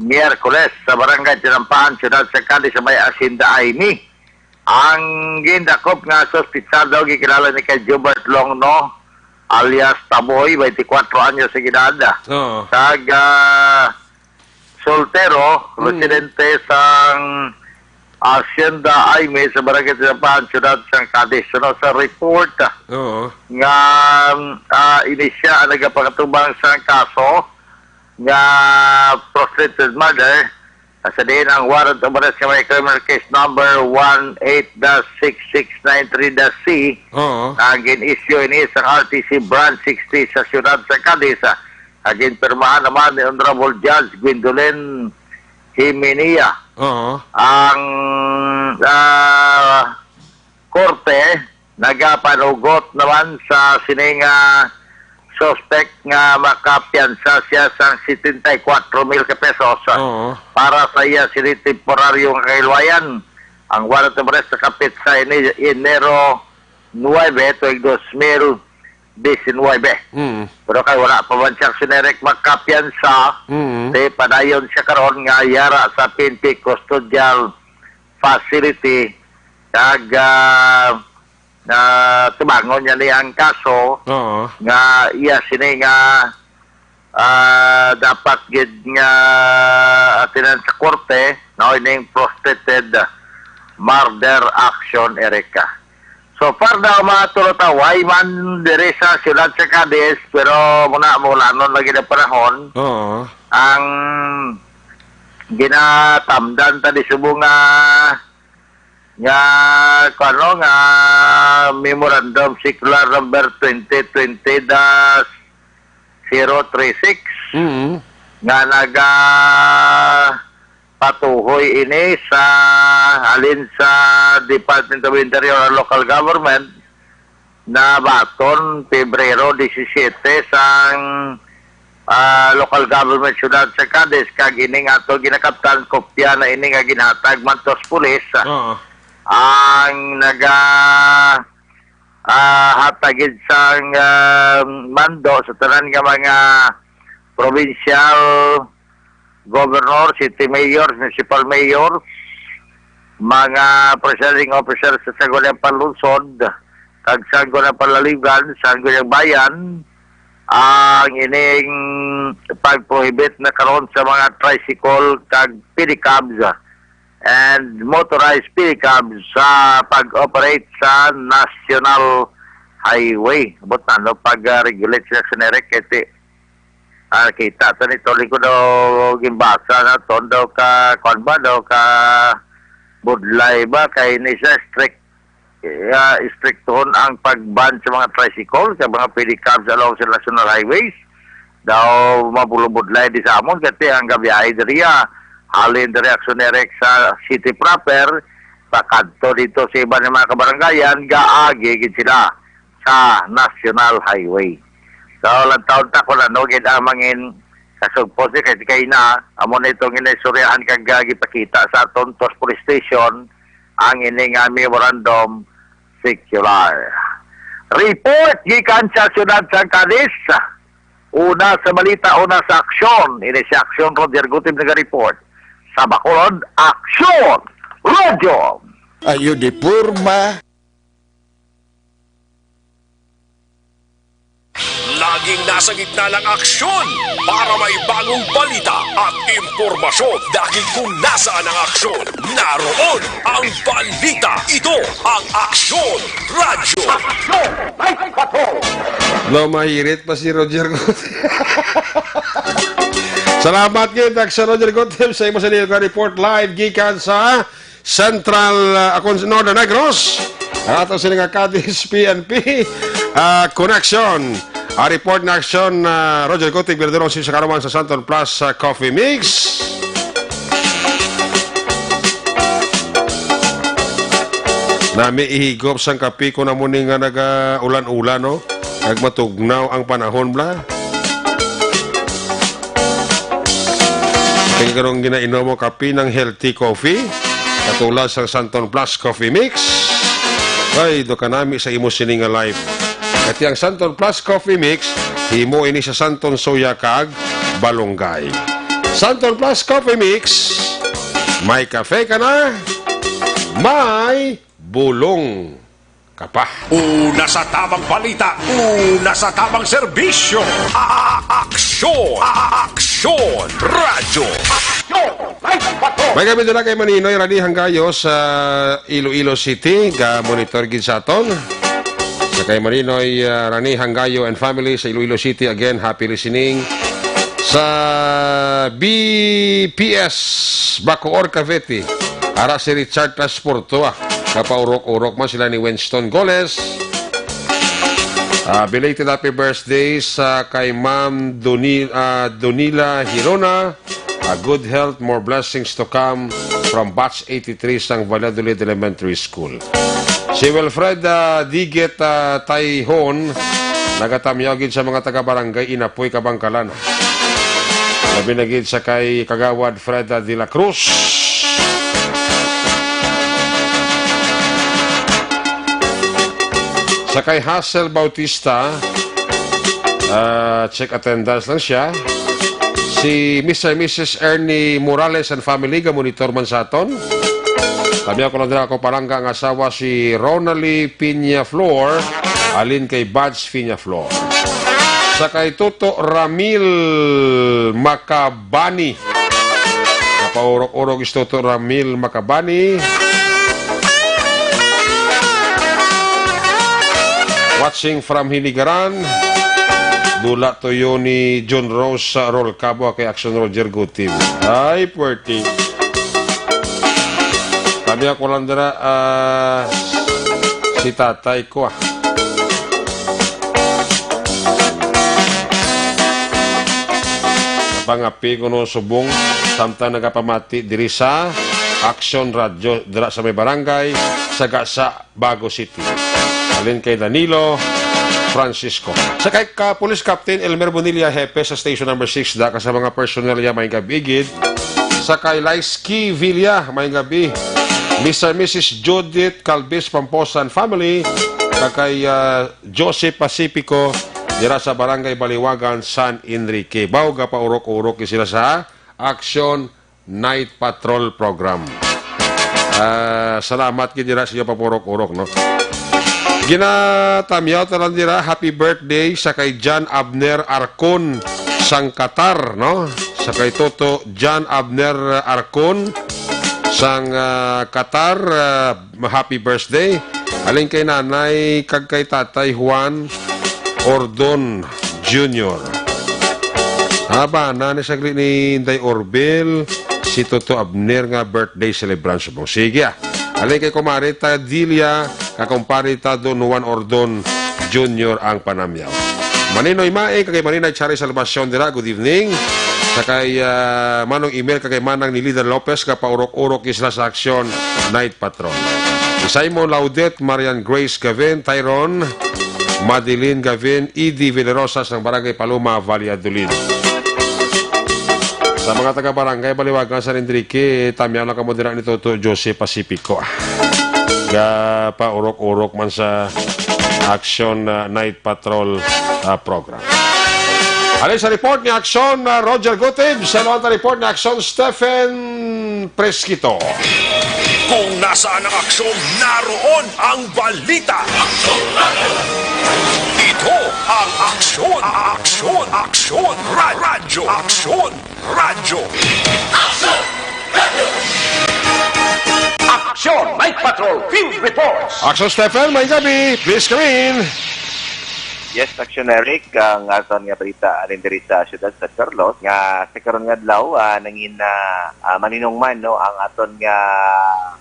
Miyerkules, sa Barangay Tinampahan, Siyudad sa Cadiz, sa may Hacienda Aimee. Ang gindakop nga suspitsado gikilala ni kay Jobert Longno, alias Taboy, twenty-four anyos ang edad. Oo. Kag, ah, soltero, Mm. residente sang Hacienda Aimee sa Barangay Tinampahan, Siyudad sang Cadiz. Suno sa report Oo. nga, ah, ini sia ang nagapakatubang sang kaso nga frustrated murder, sa diin ang warrant of arrest nga may criminal case number one eight dash six six nine three dash C, Oo. nga gin-issue ini sa R T C Branch sixty sa siyudad sa Cadiz, ah, nga ginpirmahan naman ni Honorable Judge Gwendolyn Himenea. Oo. Ang, ah, korte nagapanugot naman sa sining, ah, suspect nga makapiyansa siya sang setenta y cuatro mil ka pesos Oo. para sa iya sini temporaryo nga kahilwayan. Ang warrant of arrest nakapit sa ini, Enero nuebe, tuig dos mil diecinuebe. Mm. Pero kay wala pa man siya, si Eric, makapiyansa, Mm. di padayon siya karon nga yara sa P N P custodial facility, kag, ah, ah, tubangon niya ni ang kaso Oo. nga iya sini nga, ah, dapat gid nga atinan sa korte, no, ining frustrated murder action, Erica. So far daw, mga tulotaway man diri sa siyudad sa Cadiz, pero muna, mulanon lagi na panahon. Oo. Ang ginatamdan ta di subong nga nga, kuno nga memorandum, circular number twenty twenty dash zero three six, Mm. nga naga patuhoy ini sa halin sa Department of Interior and Local Government na baton Pebrero disisiete sang, ah, local government siyudad sa Cadiz, kag ining ato ginakaptan, kopya na ini nga ginhatag man to sa pulis, Oo. ang naga, ah, hatag gid sang, ah, mando sa tanan nga mga provincial governor, city mayor, municipal mayor, mga presiding officer sa Sangguniang Panlungsod, kag Sangguniang Panlaligan, Sangguniang Bayan, ang ining pag-prohibit na karon sa mga tricycle kag pedicabs and motorized pedicabs sa pag-operate sa national highway. Abot na, no? Pag, ah, regulate sila sa nerek, kay ti-, ah, kita ta ni Tolly ko daw ginbasa na ton daw ka, kwan ba, daw ka budlay ba, kay ni siya strict, ah, istriktuhon ang pag-ban sa mga tricycle, sa mga pedicabs along sa national highways. Daw mabulong-budlay di sa amon, kasi ang gabiyahe diri, ah, halin diri Action Direct sa city proper, pakadto dito sa iban nga mga kabarangayan, gaagi gid sila sa National Highway. So, lantawon ta kung ano gid ang mangin kasugpos ni, kay kay na, amo na itong inaistoryahan kag, ah, gipakita sa aton Tos Police Station ang ini nga memorandum circular. Report gikan sa siyudad sang Cadiz. Una sa balita, una sa aksyon. Ini si Aksyon Roger Gutib naga-report. Sa Bacolod, Aksyon Radyo. Ayo di porma. Laging nasa gitna ng aksyon para may bagong balita at impormasyon. Dahil kung nasaan ang aksyon, naroon ang balita. Ito ang Aksyon Radyo. No, mahirit pa si Roger Gutierrez. Salamat gid, Aksyon Roger Gutierrez, sa imo sa nga report live gikan sa Central, uh, akon Northern Negros. Ang ato sini nga Cadiz P N P, uh, connection. Ang report na aksyon, uh, Roger Gutierrez, Birador, sa karuman sa Santon Plus, uh, Coffee Mix. Nami ihigop sang kape ko na mo ni nga naga-ulan-ulan, no? Nagmatugnaw ang panahon, bla. Kaya karong ginainom mo kape ng healthy coffee, katulad sang Santon Plus Coffee Mix, ay, do ka nami sa imo sini nga life. Kati ang Santon Plus Coffee Mix, himo ini sa Santon Soya kag Balunggay. Santon Plus Coffee Mix, may kape ka na, may bulong ka pa. Una sa tamang balita, una sa tamang serbisyo. A-, a-, aksyon, a-, a-, aksyon, radyo. May kami dala kay Maninoy Rani Hanggayo sa Iloilo City, ga-monitor gid sa aton. Sa kay Maninoy, ah, Rani Hanggayo and family sa Iloilo City, again, happy listening. Sa B P S, Bacoor, Cavite, ara si Richard Transporto, ah. Kapaurok-urok man sila ni Winston Goles. Ah, belated happy birthday sa kay Ma'am Doni-, ah, Donila Hirona. Ah, good health, more blessings to come from Batch eighty-three sang Valladolid Elementary School. Si Wilfred, ah, Digit, ah, Tayhon, nagatamyaw gid sa mga taga-barangay Inapoy, Kabangkalan. Labi na gid sa kay Kagawad Fred, ah, de la Cruz. Sa kay Hassel Bautista, ah, check attendance lang siya. Si Mister and Missus Ernie Morales and family, ga-monitor man sa aton. Tabi ako lang dira ako palangga ang asawa si Ronald Peñaflor, alin kay Buds Peñaflor. Sa kay Toto Ramil Macabani. Napaurok-urok is Toto Ramil Macabani. Watching from Hinigaran. Dula tuyo ni John Rose sa Rolcabo kay Action Roger Gutierrez. Ay, puwerte. Kami ako lang dira, ah, si tatay ko, ah. Pangapi ko no subong, samtang nagapamati diri sa Action Radio, dira sa may barangay, sa Gasa, Bago City. Alin kay Danilo Francisco. Sa kay ka Police Captain Elmer Bonilla, hepe sa Station Number Six, da ka sa mga personnel niya, may gabi gid. Sa kay Laiski Villa, may gabi. Mister Missus Judith Calvis Pamposan family, kag kay, ah, Jose Pacifico, dira sa Barangay Baliwagan, San Enrique. Baw gapaurok-urok sila sa Action Night Patrol Program. Ah, salamat gid dira sa inyo papurok-urok, no? Ginatamyaw ta lang dira, happy birthday sa kay John Abner Arcon sang Qatar, no? Sa kay Toto John Abner Arcon sang, ah, Qatar, ah, happy birthday. Alin kay nanay kag kay tatay Juan Ordon Junior. Haba na ni saglit ni Inday Orbel, si Toto Abner nga birthday celebrant subong. Sige, ah. Alin kay kumare ta Dilia, kakumpare ta Don Juan Ordon Junior ang panamyaw. Maninoy Mae, kag kay Maninoy Chari Salvacion dira, good evening. Sa kay, ah, Manong Emil, kag kay Manang Nilida Lopez, kapaurok-urok isla sa Action Night Patrol. Si Simon Laudet, Marian Grace Gavin, Tyron, Madeline Gavin, Edie Villarosa sang Barangay Paloma, Valladolid. Sa mga taga Barangay Baliwagan, San Enrique, tamyaw lang kamo dira ni Toto Jose Pacifico. Ga paurok-urok man sa Action, ah, Night Patrol, ah, program. Alin sa report ni Action, ah, Roger Gutib, sa report ni Action, Stephen Presquito. Kung nasaan ang aksyon, naroon ang balita. Ito ang Aksyon, Aksyon, Aksyon Ra-, Radyo. Aksyon Radyo. Aksyon Night Patrol Field Reports. Action Stephen, may gabi. Please come in. Yes, Action Eric, ang aton nga balita alin diri sa siyudad sa San Carlos nga sa karon nga adlaw, ah, nangin, ah, ah, maninong man, no, ang aton nga,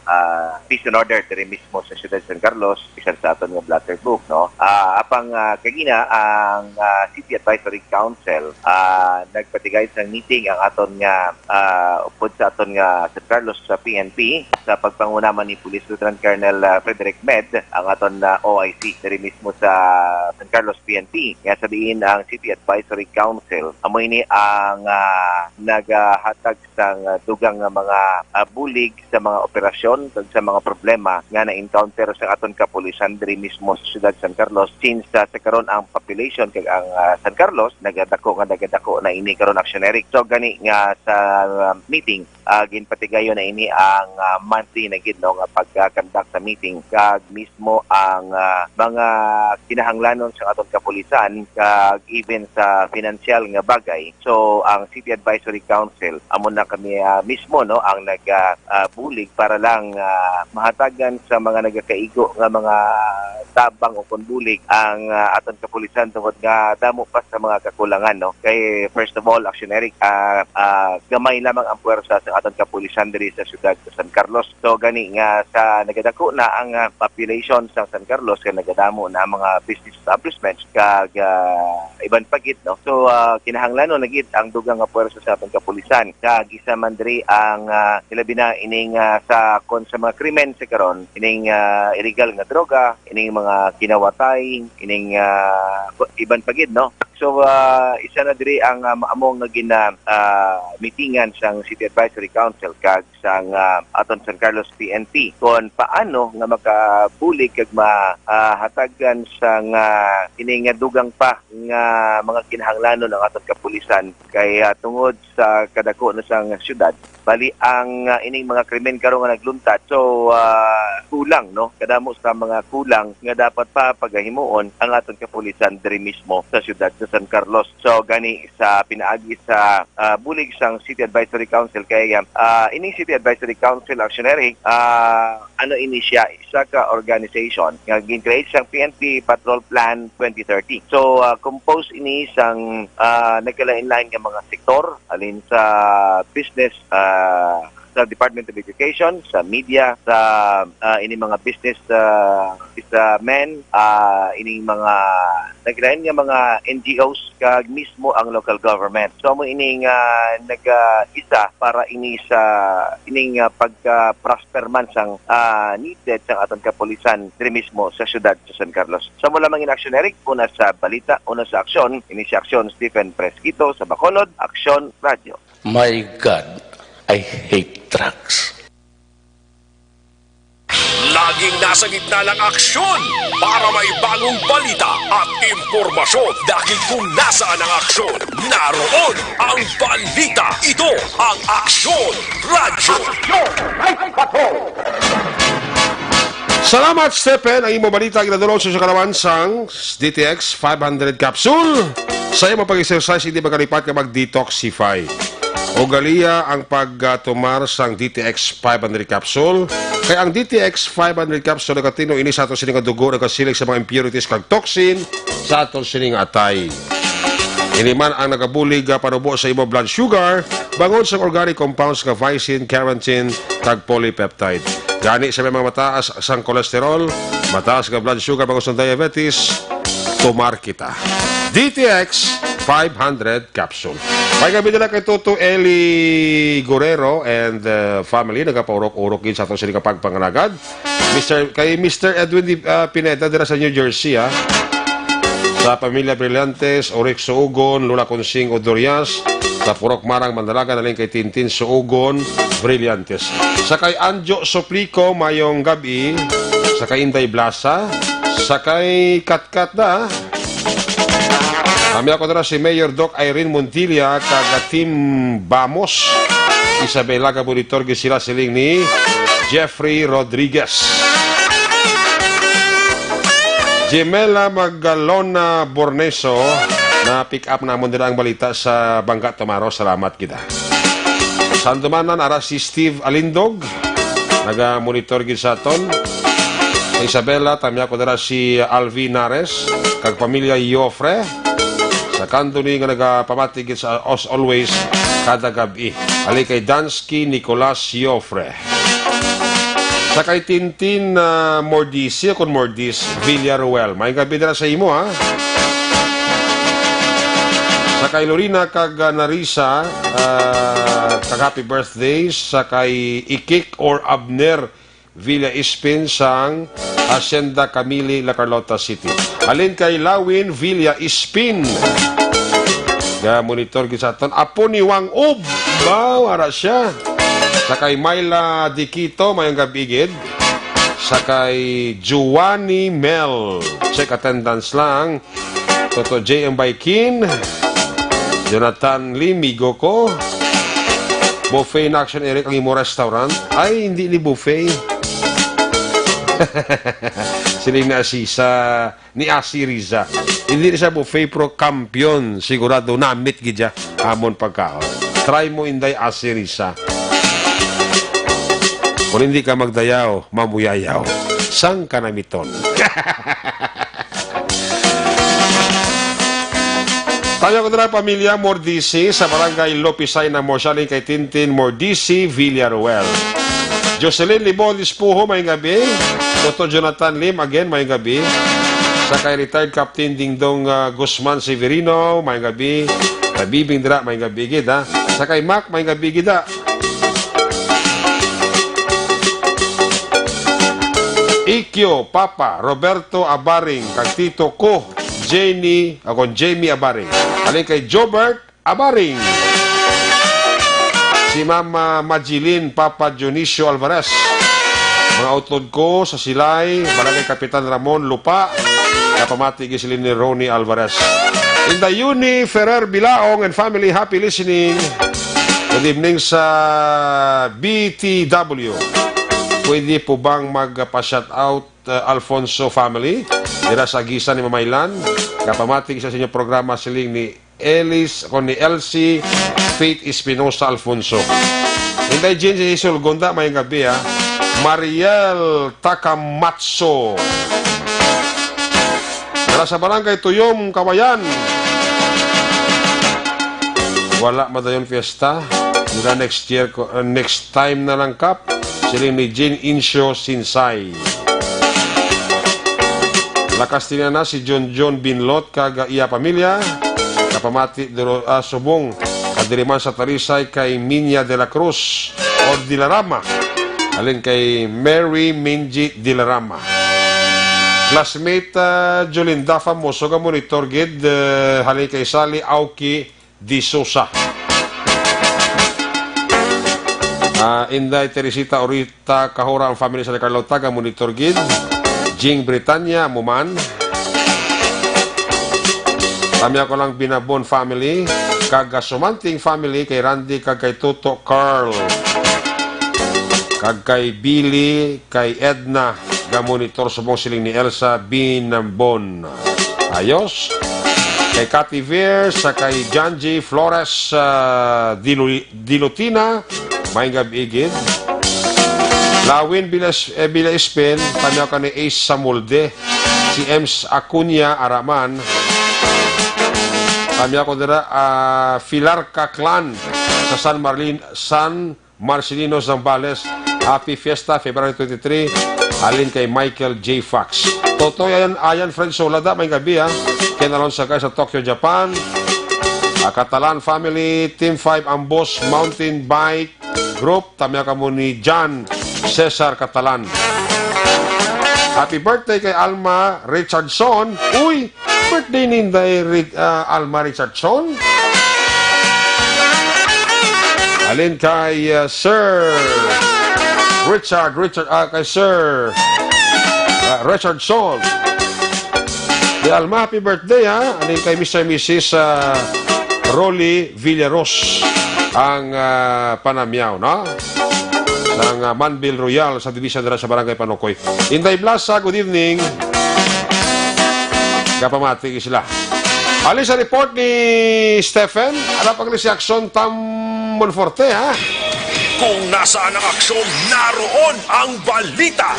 ah, peace and order diri mismo sa siyudad sa San Carlos, bisan sa aton nga blotter book, no. Ah, apang, ah, kagina ang, ah, City Advisory Council, ah, nagpatigay sang meeting ang aton nga, ah, upod sa aton nga San Carlos sa P N P sa pagpanguna man ni Police Lieutenant Colonel, ah, Frederick Med, ang aton, ah, O I C diri mismo sa San Carlos P N P. Nga sabihin ang City Advisory Council, amo ini ang, ah, nagahatag sang, ah, dugang nga mga, ah, bulig sa mga operasyon kag sa mga problema nga na-encounter sa aton kapulisan diri mismo sa siyudad San Carlos, since, ah, sa karon ang population kag ang, ah, San Carlos nagadako nga nagadako na ini karon, Action Eric. So gani nga sa, ah, meeting, ah, ginpatigayon na ini ang, ah, monthly na gid, no, nga pagka-conduct sa meeting kag mismo ang, ah, mga kinahanglanon sa aton kapulisan kag even sa financial nga bagay. So ang City Advisory Council, amo na kami, ah, mismo, no, ang nag, ah, ah, bulig para lang, ah, mahatagan sa mga nagakaigo nga mga tabang o kon bulig ang, ah, aton kapulisan tungod nga damo pa sa mga kakulangan, no. Kay first of all, Action Eric, ah, ah, gamay lamang ang puwersa sa aton kapulisan diri sa siyudad sa San Carlos. So gani nga sa nagadako na ang, ah, population sa San Carlos kay nagadamo na ang mga business establishments kag, ah, iban pa gid, no. So, ah, kinahanglanon na gid ang dugang nga puwersa sa aton kapulisan. Kag isa man diri ang, ah, hilabi na ining, ah, sa kon sa mga krimen sa karon, ining, ah, illegal nga droga, ining mga kinawatay, ining, ah, iban pa gid, no. So, ah, isa na diri ang, ah, amo nga gina, ah, meetingan sang City Advisory Council kag sang, ah, aton San Carlos P N P kon paano nga makabulig kag ma, ah, hatagan sang, ah, ini nga dugang pa nga mga kinahanglanon ang aton kapulisan kay, ah, tungod sa kadako na sang siyudad. Bali ang, ah, ining mga krimen karon nga nagluntad, so, ah, kulang, no, kadamo sa mga kulang nga dapat pa pagahimuon ang aton kapulisan diri mismo sa siyudad sa San Carlos. So gani sa pinaagi sa, ah, bulig sang City Advisory Council kay, ah, ining City Advisory Council, Action Eric, ah, ano ini siya, isa ka organization nga gin-create sang P N P Patrol Plan twenty thirty. So, ah, composed ini sang, ah, nagkalain-lain nga mga sektor, alin sa business, ah, sa Department of Education, sa media, sa, ah, ining mga business, ah, businessmen, ah, ining mga naglain nga mga N G Os, kag mismo ang local government. So, amo ining, ah, nag, ah, isa para ini sa ining, ah, pagka-prosper man sang, ah, needed sang aton kapulisan diri mismo sa siyudad sa San Carlos. Sa mo lamang in action, Eric, una sa balita, una sa aksyon, ini si Aksyon Stephen Fresquito sa Bacolod, Aksyon Radio. My God, I hate drugs. Laging nasa gitna ng aksyon para may bagong balita at impormasyon, dahil kung nasaan ang aksyon, naroon ang balita. Ito ang Aksyon Radyo. Salamat, Stephen. Ang imo balita ginadulot sa kalawan sang D T X five hundred capsule. Sa imo pag-exercise, hindi magkalipat nga mag-detoxify. Ugaliya ang pagtumar sang D T X five hundred capsule. Kay ang D T X five hundred capsule nagatino ini sa aton sini nga dugo, nagasiling sa mga impurities kag toxin sa aton sini nga atay. Ini man ang nagabulig nga panubo sa imo blood sugar bangod sa organic compounds nga vicin, carotene, kag polypeptide. Gani sa may mga mataas sang cholesterol, mataas nga blood sugar, bangod sa diabetes, tumar kita. D T X five hundred capsule. May gabi nila kay Toto Eli Guerrero and, uh, family. Nagapaurok-urok gid sa ato sini nga pagpangalagad. Mister, kay Mister Edwin Di, ah, Pineda dira sa New Jersey, ah. Sa pamilya Brillantes, Orik Suugon, Lola Consing Odorias, sa Purok Marang, Mandalaga, nalin kay Tintin Suugon, Brillantes. Sa kay Anjo Suplico, mayong gabi. Sa kay Inday Blasa, sa kay Katkat na. Kami ako dira si Mayor Doc Irene Montilla, kag Team Bamos. Isabela, gaburitor gid sila, siling ni Jeffrey Rodriguez. Jimela Magalona Borneso, na pick up namon dira ang balita sa Bangga Tomaro. Salamat kita. Sa Andumanan, ara si Steve Alindog, naga-monitor gid sa aton. Sa Isabela, tami ako dira si Alvi Nares, kag pamilya Yofre. Sa Candoni nga nagapamati gid sa, as always, kada gabi. Ali kay Dansky Nicolas Yofre. Sa kay Tintin, ah, Mordisi, kon Mordis, Villaruel. May gabi dira sa imo, ha? Sa kay Lorena kag, ah, Narisa, ah, kag happy birthday sa kay Ikik or Abner Villa Ispin sang Hacienda Camili, La Carlota City. Alin kay Lawin Villa Ispin. Ga-monitor gid sa aton. Apo ni Wang Ob. Ba, wala siya. Sa kay Myla Diquito, mayong gabi gid. Sa kay Giovanni Mel. Check attendance lang. Toto J M Baikin, Jonathan Lim, migo ko. Buffet in action, Eric, ang imo restaurant? Ay, hindi ni buffet. Siling na si sa, ni Asi Riza. Hindi ni sa buffet, pero kampiyon. Sigurado, namit gid siya. Amon pagkaon. Try mo, Inday Asi Riza. Kung hindi ka magdayaw, mamuyayaw. Sang kanamiton. Tayo ko dira, pamilya Mordisi, sa barangay Lopisay na mo siya, kay Tintin Mordisi Villaruel. Jocelyn Libon Dispuho, may gabi. Doktor Jonathan Lim, again, may gabi. Sa kay retired Captain Dingdong, ah, Guzman Severino, may gabi. Nabibing dira, may gabi gid, ha. Sa kay Mac, may gabi gid, ha. Ikyo, Papa, Roberto Abaring, kag Tito ko, Jenny, ako, Jamie Abaring. Alin kay Jobert Abaring. Si Mama Majilin, Papa Dionisio Alvarez. Mga utlod ko sa Silay, Barangay Kapitan Ramon, Lupa. Kapamati gid sila ni Ronnie Alvarez. Inday Yuni Ferrer Bilaong and family, happy listening. Good evening sa B T W. Pwede po bang magpa-shout out, uh, Alfonso family? Dira sa Aguisan ni Mamaylan. Kapamati sa inyong programa, siling ni Elis, ako ni Elsie Faith Espinosa Alfonso. Inday Jean si Sulgonda, may gabi, ha. Mariel Takamatso. Dira sa Barangay Tuyom, Kawayan. Wala madayon fiesta. Mura next year ko, uh, next time na lang, Kap. Siling ni Jean Incio Sinsay. Lakas din na si John John Binlot kag iya pamilya. Kapamati duro, ah, subong kadiriman sa Talisay kay Minya de la Cruz o Dilarama. Halin kay Mary Minji Dilarama. Classmate, ah, Jolinda Famoso nga monitor gid, eh, halin kay Sally Auki de Sousa. Ah, Inday Teresita Orita Kahura, ang family sa Carlota, nga monitor gid. Jing Britanya, amo man. Tami ako lang Binabon family, kag Sumanting family, kay Randy, kag kay Tuto Carl, kag kay Billy, kay Edna, nga monitor subong siling ni Elsa Binambon. Ayos. Kay Cathy Veer, sa kay Janji Flores, ah, Dilu-, Dilutina, may gabi gid. Lawin Bilas-, eh, Bilaispen, tami ako ni Ace Samulde, si Ems Acuña Araman, tami ako dira, ah, Filarca Clan, sa San Marlin, San Marcelino Zambales. Happy Fiesta, February twenty-three. Halin kay Michael J Fox. Totoy Ayan, Ayan Fred Solada, may gabi, ha. Ken Alonso Sakay sa Tokyo, Japan. Ah, Catalan family, Team five, Ambos Mountain Bike Group. Tami ako ni John Cesar Catalan. Happy birthday kay Alma Richardson. Uy, birthday ni Inday Ri-, ah, Alma Richardson. Alin kay, ah, Sir Richard, Richard, ah, kay Sir, ah, Richardson. Di Alma, happy birthday, ha? Alin kay Mister and Missus, ah, Rolly Villaros, ang, ah, panamyaw, no? Sang, ah, Manville Royal sa Division dira sa Barangay Panokoy. Inday Blasa, good evening. Kapamati sila. Ali sa report ni Stephen, ala pag si Aksyon Tam Monforte, ha? Kung nasaan ang aksyon, naroon ang balita.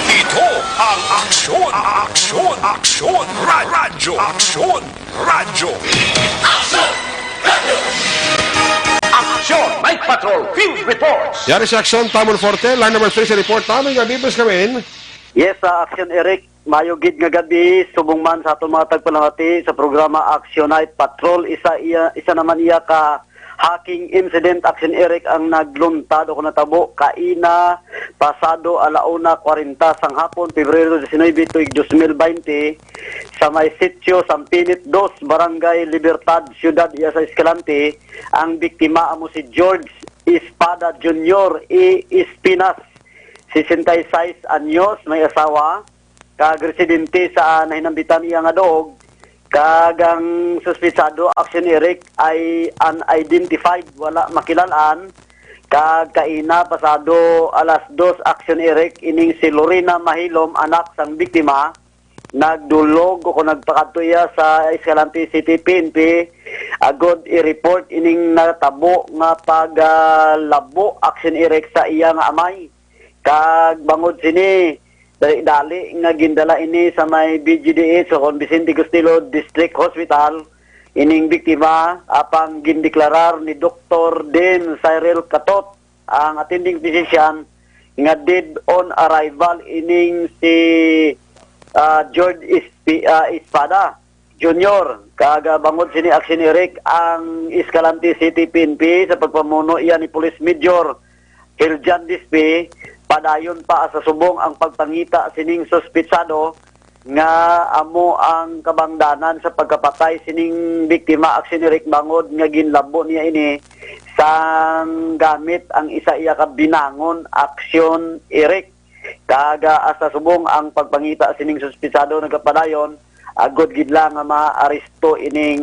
Ito ang Aksyon, Aksyon, Aksyon, Ra-, Radyo, Aksyon, Radyo. Aksyon, Night Patrol, Field Reports. Yari si Aksyon Tam Monforte, line number three sa report. Tama nga, Bibis kami. Yes, sa Aksyon, Eric. Mayo gid nga gabi, subong man sa aton mga tagpalamati sa programa Action Night Patrol. Isa iya, isa naman iya ka hacking incident, Action Eric, ang nagluntad o natabo kaina pasado ala una kwarenta sang hapon, Pebrero diecinuebe, tuig dos mil baynte, sa may Sitio Sampinit dos, Barangay Libertad, Siyudad iya sa Escalante, ang biktima amo si George Espada Junior E. Espinas, sesenta y seis anyos, may asawa, kag residente sa nahinambitan iya nga duog, kag ang suspitsado, Action Eric, ay unidentified, wala makilal-an, kag kaina pasado alas dos, Action Eric, ining si Lorena Mahilom, anak sang biktima, nagdulog o kung nagpakadto iya sa Escalante City P N P, agod i-report ining natabo nga paglabo, Action Eric, sa iya nga amay. Kag bangod sini, dali-dali nga gindala ini sa may B G D H o kon Vicente Costello District Hospital ining biktima, apang gindeklarar ni Doktor Dean Cyril Catot, ang attending physician, nga dead on arrival ining si, ah, George Espi-, ah, Espada Junior. Kag, ah, bangod sini, Action Eric, ang Escalante City P N P sa pagpamuno iya ni Police Major Hiljan Dispe, padayon pa sa subong ang pagpangita sining suspitsado nga amo ang kabangdanan sa pagkapatay sining biktima, Action Eric, bangod nga ginlabo niya ini sang gamit ang isa iya ka binangon, Action Eric. Kag, ah, sa subong ang pagpangita sining suspitsado nagapadayon, agod gid lang nga maaresto ining,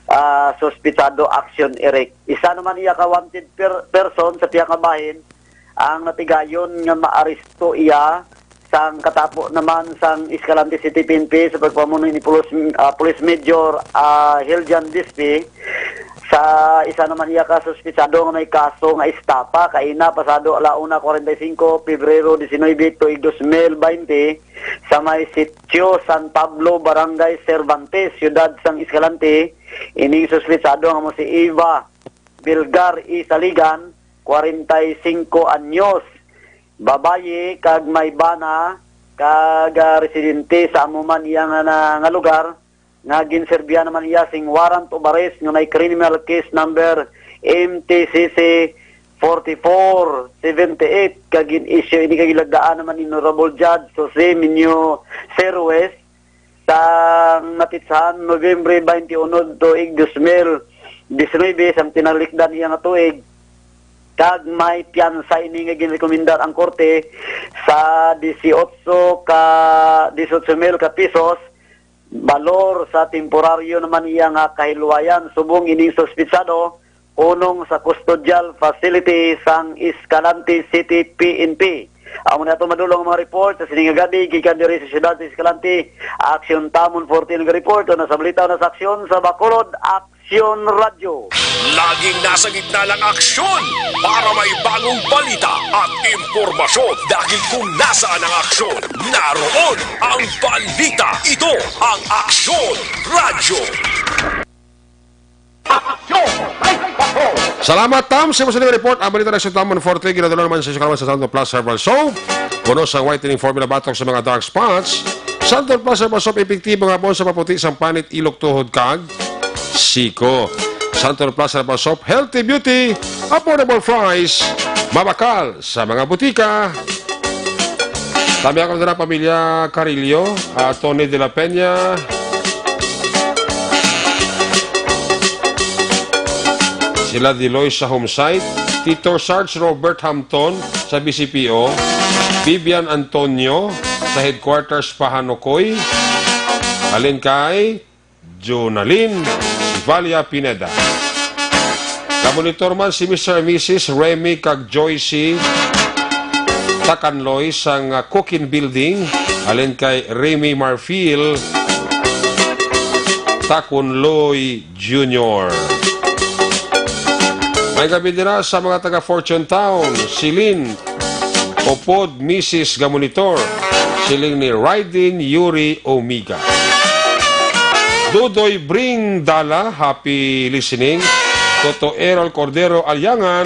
ah, suspitsado, Action Eric. Isa naman iya ka wanted per-, person sa pihak nga bahin ang natigayon nga maaresto iya sang katapo naman sang Escalante City P N P sa pagpamuno ni Police, ah, Police Major, ah, Hiljan Dispe, sa isa naman iya ka suspitsado nga may kaso nga estafa kaina pasado ala una kwarenta y singko, Pebrero diecinuebe, tuig dos mil baynte, sa may Sitio San Pablo, Barangay Cervantes, Siyudad sang Escalante. Ining suspitsado nga amo si Eva Pilgar E. Saligan, kwarenta y singko anyos, babayi kag may bana, kag, ah, residente sa amo man iya nga, na, nga lugar, nga ginserbihan naman iya sing warrant of arrest nga may criminal case number M T C C forty-four seventy-eight, kag gin-issue ini kag gilagdaan naman ni Honorable Judge Jose Minyo Serwes sang napitsahan Nobyembre twenty-one tuig dos mil diecinuebe, sang tinalikdan iya nga tuig, kag may piyansa ini nga ginrekomendar ang korte sa dieciocho ka, dieciocho mil ka pesos, balor sa temporaryo naman iya nga kahilwayan subong ining suspitsado kunong sa custodial facility sang Escalante City P N P. Amo na ato madulong ang mga report sa sining nga gabi gikan diri sa siyudad sa Escalante. Aksyon Tamon fourteen nga report, una sa balita, una sa aksyon sa Bacolod, Aksyon Radyo. Laging nasa gitna ng aksyon para may bagong balita at impormasyon, dahil kung nasaan ang aksyon, naroon ang balita. Ito ang Aksyon Radyo. Salamat, Tam, sa imo sa report. Ang balita na sa Tamon Forte, ginadala naman sa Sukarman sa Santon Plus Herbal Soap. Puno sang whitening formula batok sa mga dark spots. Santon Plus Herbal Soap, epektibo nga bon sa paputi sang panit, ilok, tuhod, kag siko. Santon Plus Herbal Soap, healthy beauty, affordable price, mabakal sa mga butika. Tamya ko na pamilya Carillo, ah, Tony de la Peña, sila Diloy sa home site, Tito Sarge Robert Hampton sa B C P O, Vivian Antonio sa headquarters Pahanokoy, halin kay Jonalyn Valia Pineda. Namonitor man si Mister and Missus Remy kag Joyce Takanloy sang, ah, Cooking Building, halin kay Remy Marfil Takunloy Junior. May gabi dira sa mga taga Fortune Town, Celine Opod, Missus Gamonitor, siling ni Raiden Yuri Omiga. Dudoy Bring Dala, happy listening. Toto Errol Cordero Aliangan,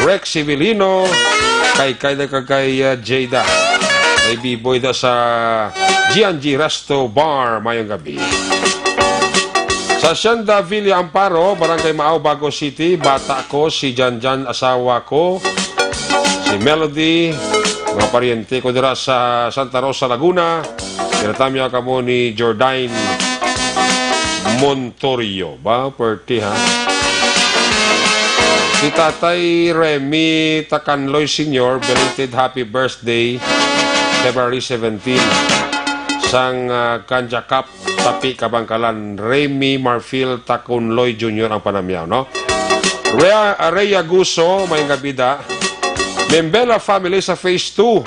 Rex Civilino, kay, kay, kay, kay, uh, Jada. Kay Biboy da sa G and G Resto Bar, mayong gabi. Sa Hacienda Villa Amparo, Barangay Maao, Bago City, bata ko, si Janjan, asawa ko, si Melody, mga paryente ko dira sa Santa Rosa, Laguna. Tinatamya kamo ni Jordan Montorio. Ba, perte, ha? Si Tatay Remy Takanloy Senior, belated happy birthday, February seventeen, sang, ah, Kanja Cup. Tapi Kabangkalan, Remy Marfil Takunloy Junior ang panamyaw, no? Rhea, Rhea Guso, may nga bida. Membela family sa phase two.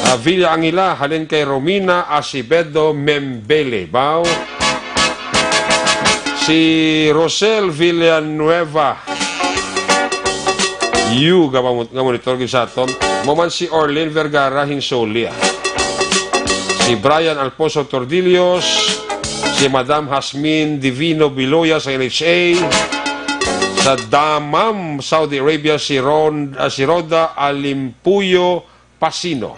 Ah, Villa Angila, halin kay Romina Acevedo Membele. Bao? Si Rosel Villanueva. Yu, nga mamut-, nga monitor gid sa aton. Mo man si Orlin Vergara Hinsoli, ah. Si Brian Alfonso Tordillos, si Madam Hasmin Divino Biloya sa N H A, sa Dammam, Saudi Arabia, si Ron-, ah, si Rhoda Alimpuyo Pasino.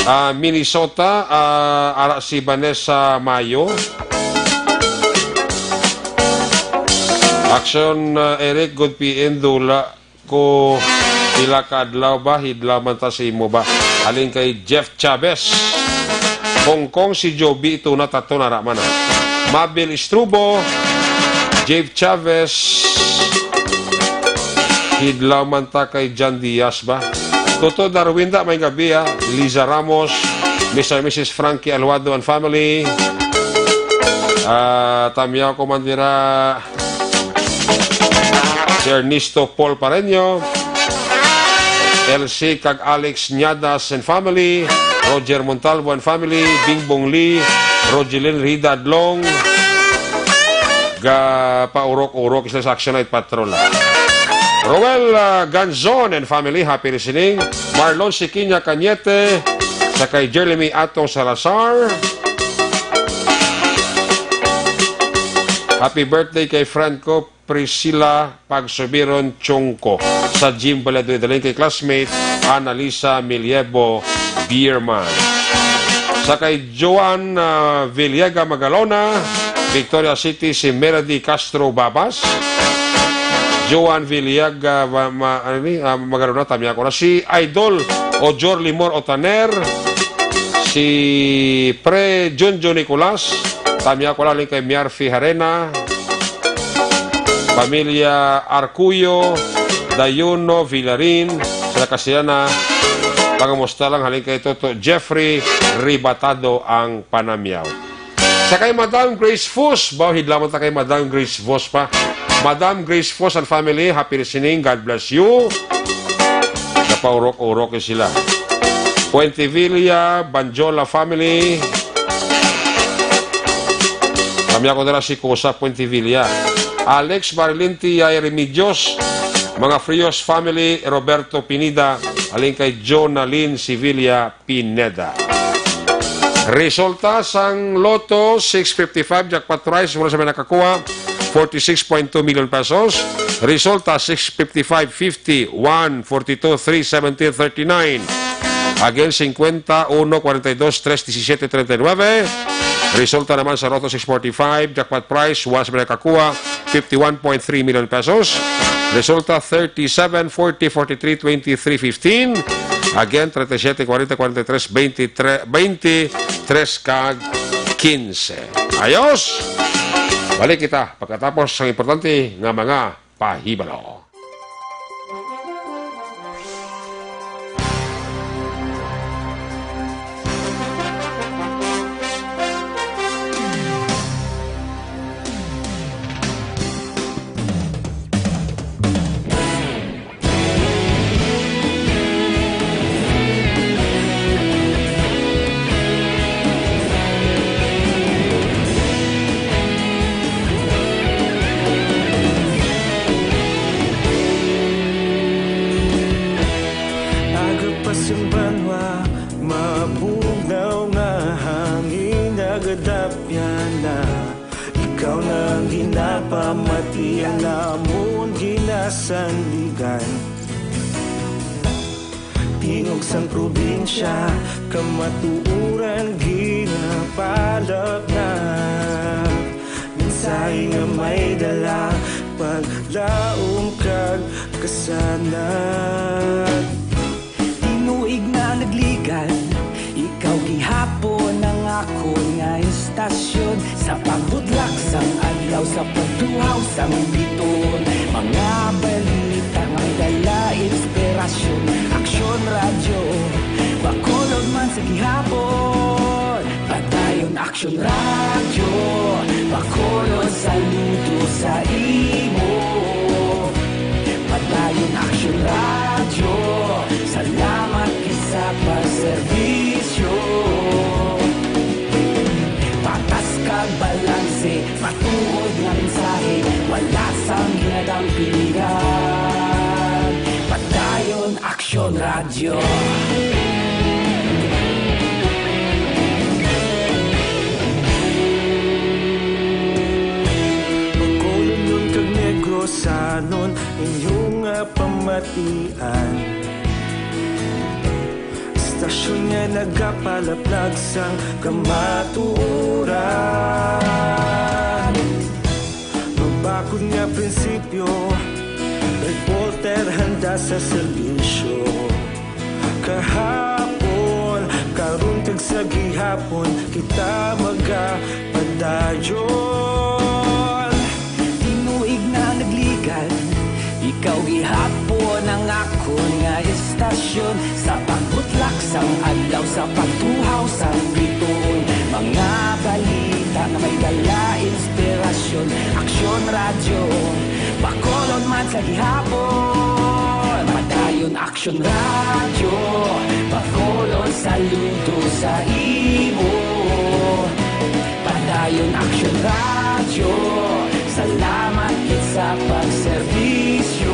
Ah, Minnesota, ah, ara si Vanessa Mayo. Action, ah, Eric, good P M, dula ko pila ka adlaw ba? Hidlaw man ta sa imo ba? Halin kay Jeff Chavez. Hong Kong, si Joby, ito na, tato na ra man, ah. Mabel Estrubo, Jeff Chavez, hidlaw man ta kay John Diaz ba? Toto Darwinda, may gabi, ah. Liza Ramos, Mister and Missus Frankie Aluado and family. Ah, tamyaw ko man dira. Si Ernesto Paul Pareño, Elsie kag Alex Ñadas and family, Roger Montalvo and family, Bingbong Lee, Rogelin Rida Adlong, ga paurok-urok sila sa Action Night Patrol. Roel, ah, Ganzon and family, happy listening. Marlon Siquiña Cañete, sa kay Jeremy Atong Salazar. Happy birthday kay friend ko, Priscilla Pagsubiron Chungko, sa Jim Valladolid, halin kay classmate Annalisa Miliebo Bierman. Sa kay Joan, ah, Villegas Magalona, Victoria City, si Melody Castro Babas. Joan Villegas, ah, ma-, ma-, ano ni, ah, Magalona, tamya ko na. Si Idol Ojor Limor Otaner, si Pre Junjun Nicolas, tamya ko lang kay Miarfi Harena, pamilya Arcuyo, Dayuno, Villarin, sila Castellana, pangamusta lang halin kay Toto Jeffrey Ribatado ang panamyaw. Sa kay Madam Grace Fus, baw hidlaman ta kay Madam Grace Fus pa. Madam Grace Fus and family, happy listening, God bless you. Napaurok-urok sila. Puentevilla, Banjola family. Kami ako nila si Kusa Puentevilla. Alex Barilin, Tia Remedios, mga Frios family, Roberto Pineda, halin kay Jonalyn Sevilla Pineda. Resulta sang Lotto six fifty-five jackpot prize, wala sa may nakakuha, forty-six point two million pesos. Resulta six fifty-five fifty, one, forty-two, three, seventeen, thirty-nine. Again, cincuenta, uno, cuarenta y dos, tres, diecisiete, treinta y nueve. Resulta naman sa Lotto six forty-five, jackpot prize, was may nakakuha, fifty-one point three million pesos. Resulta, thirty-seven, forty, forty-three, twenty-three, fifteen. Again, treinta y siete, cuarenta, cuarenta y tres, veintitrés, veintitrés kag quince. Ayos! Balik kita pagkatapos sang importante nga mga pahibalo. Aga pa sing banwa, mabugnaw nga hangin, nagadapyan na. Ikaw na ang ginapamati, ang amon ginasandigan. Tingog sang probinsya, kamatuoran ginapalapnap. Mensahe nga may dala, paglaom kag kasanag. Tinuig na nagligad, ikaw gihapon ang akon nga istasyon. Sa pagbutlak sang adlaw, sa pagtuhaw sang bituon, mga balita nga may dala inspirasyon. Aksyon Radyo, Bacolod man sa gihapon. Padayon Aksyon Radyo, Bacolod, saludo sa imo. Padayon Aksyon Radyo, salamat gid sa pagserbisyo. Patas kag balanse, matuod nga mensahe, wala sang ginadampingan. Padayon Aksyon Radyo. Bacolodnon kag Negrosanon, inyo nga pamatian. Istasyon nga nagapalaplag sang kamatuoran. Mabakod nga prinsipyo, reporter handa sa serbisyo. Kahapon, karon, kag sa gihapon, kita magapadayon. Tinuig na nagligad, ikaw gihapon ang akon nga istasyon. Sa pagbutlak sang adlaw, sa pagtuhaw sang bituon, mga balita nga may dala inspirasyon. Aksyon Radyo, Bacolod man sa gihapon. Padayon Aksyon Radyo, Bacolod, saludo sa imo. Padayon Aksyon Radyo, salamat gid sa pagserbisyo.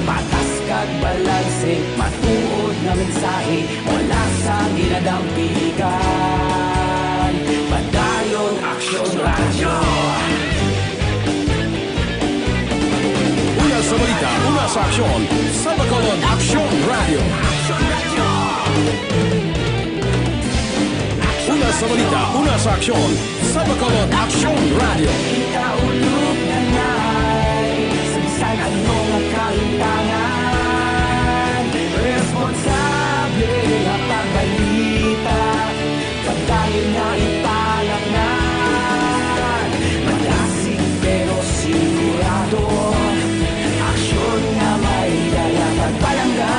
Patas kag balanse, matuod nga mensahe, wala sang ginadampigan. Padayon Aksyon Una sa balita, una sa aksyon, sa Bacolod Aksyon Radio. Una sa balita, una sa aksyon, sa Bacolod Aksyon Radio. Kaulog na na'y sabisan ano nga kahintangan. Responsable nga pagbalita. Padayon na ipalangan. Malasig pero sigurado. Aksyon nga may dala pagpalangga.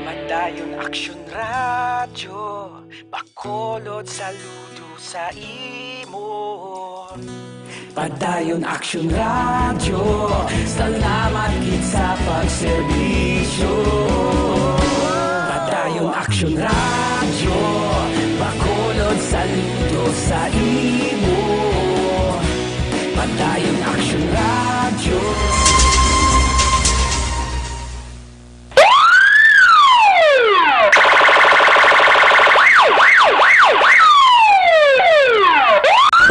Padayon Aksyon Radyo, Bacolod, saludo sa imo. Padayon Aksyon Radyo, salamat gid sa pagserbisyo. Padayon Aksyon Radyo, Bacolod, saludo sa imo. Padayon Aksyon Radyo.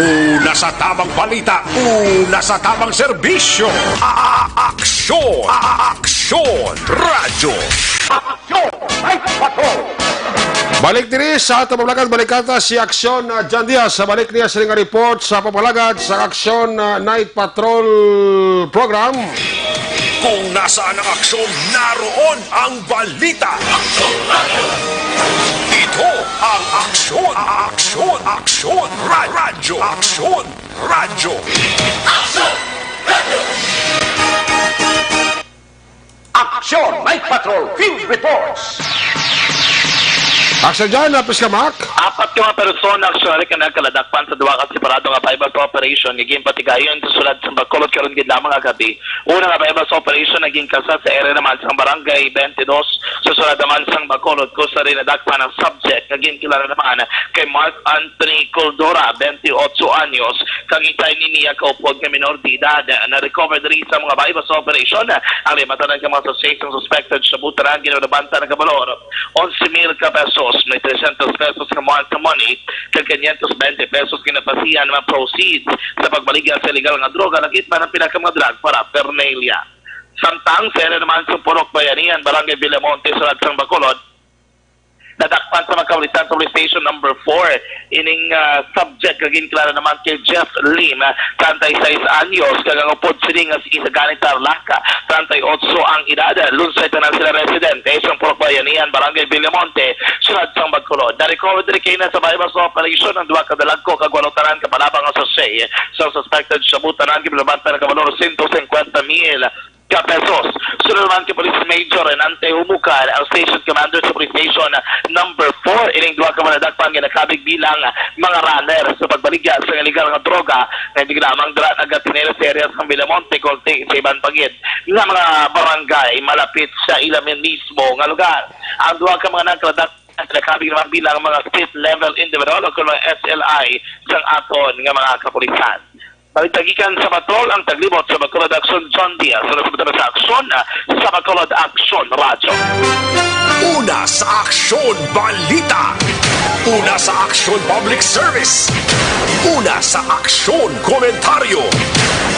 Una sa tamang balita, una sa tamang serbisyo. A-, a-, aksyon, a-, a-, aksyon, radyo. Aksyon, ay, patrol. Balik diri sa ato pamalagan, balikata si Aksyon, ah, John Diaz. Sa balik niya sa nga report sa pamalagan sa Aksyon, ah, Night Patrol Program. Kung nasaan ang aksyon, naroon ang balita. Ito ang Aksyon, Aksyon, Aksyon, Ra-, Radyo, Aksyon, Radyo. Aksyon, Night Patrol Field Reports. Aksyon dyan, Napis ka, Mac. Apat ka mga persona actually ka nagkaladakpan sa duha ka separado nga buy-bust operation nga ginpatigayon sa sulod sa Bacolod karon gid lamang nga gabi. Una nga buy-bust operation naging kasa sa area naman sa Barangay twenty-two sa sulod naman sa Bacolod, kung sa rin nadakpan ang subject nga ginkilala naman kay Mark Anthony Coldora, twenty-eight anyos, kag itay ni niya kaupod nga minor de edad. Na-recover diri sa mga buy-bust operation ang lima tanan ka mga sachet sang suspected shabu, tanan ginulabantan nga balor onse mil ka pesos, may trescientos pesos nga marked money, kag quinientos veinte pesos nga napasihan nga proceeds sa pagbaligya sa illegal nga droga, lagit man ang pila ka mga drug paraphernalia. Samtang sa area naman sa Purok Bayanihan, Barangay Villamonte, sulod sang Bacolod, nadakpan sa mga kapulisan sa Police Station Number Four ining, ah, subject nga ginkilala naman kay Jeff Lim, treinta y seis anyos, kag ang upod sini nga si Isagani Tarlac, treinta y ocho ang edad. Lunsay tanan sila residente sa Purok Bayanihan, Barangay Villamonte, sulod sang Bacolod. Na-recover diri kay na sa buy-bust operation ang duha ka dalagko kag walo tanan ka palabang nga sachet sa suspected shabu, tanan ginulabantan nga balor sento singkwenta mil ka pesos. Sunod naman kay Police Major Renante Humukan, ang Station Commander sa Police Station Number Four, ining duha ka mga nadakpan nga nakabig bilang mga runner sa pagbaligya sa illegal nga droga nga hindi lamang dira nagatinera sa area sa Villamonte, kundi sa iban pa gid nga mga barangay malapit sa ila mismo nga lugar. Ang duha ka mga nagkaladak nakabig naman bilang mga street level individual o kung mga S L I sang aton nga mga kapulisan. Balita gikan sa Bacolod, ang taglibot sa Bacolod Aksyon, John Diaz. Sa resulta sa aksyon, ah, sa Bacolod Aksyon Radyo. Una sa aksyon, balita. Una sa aksyon, public service. Una sa aksyon, komentaryo.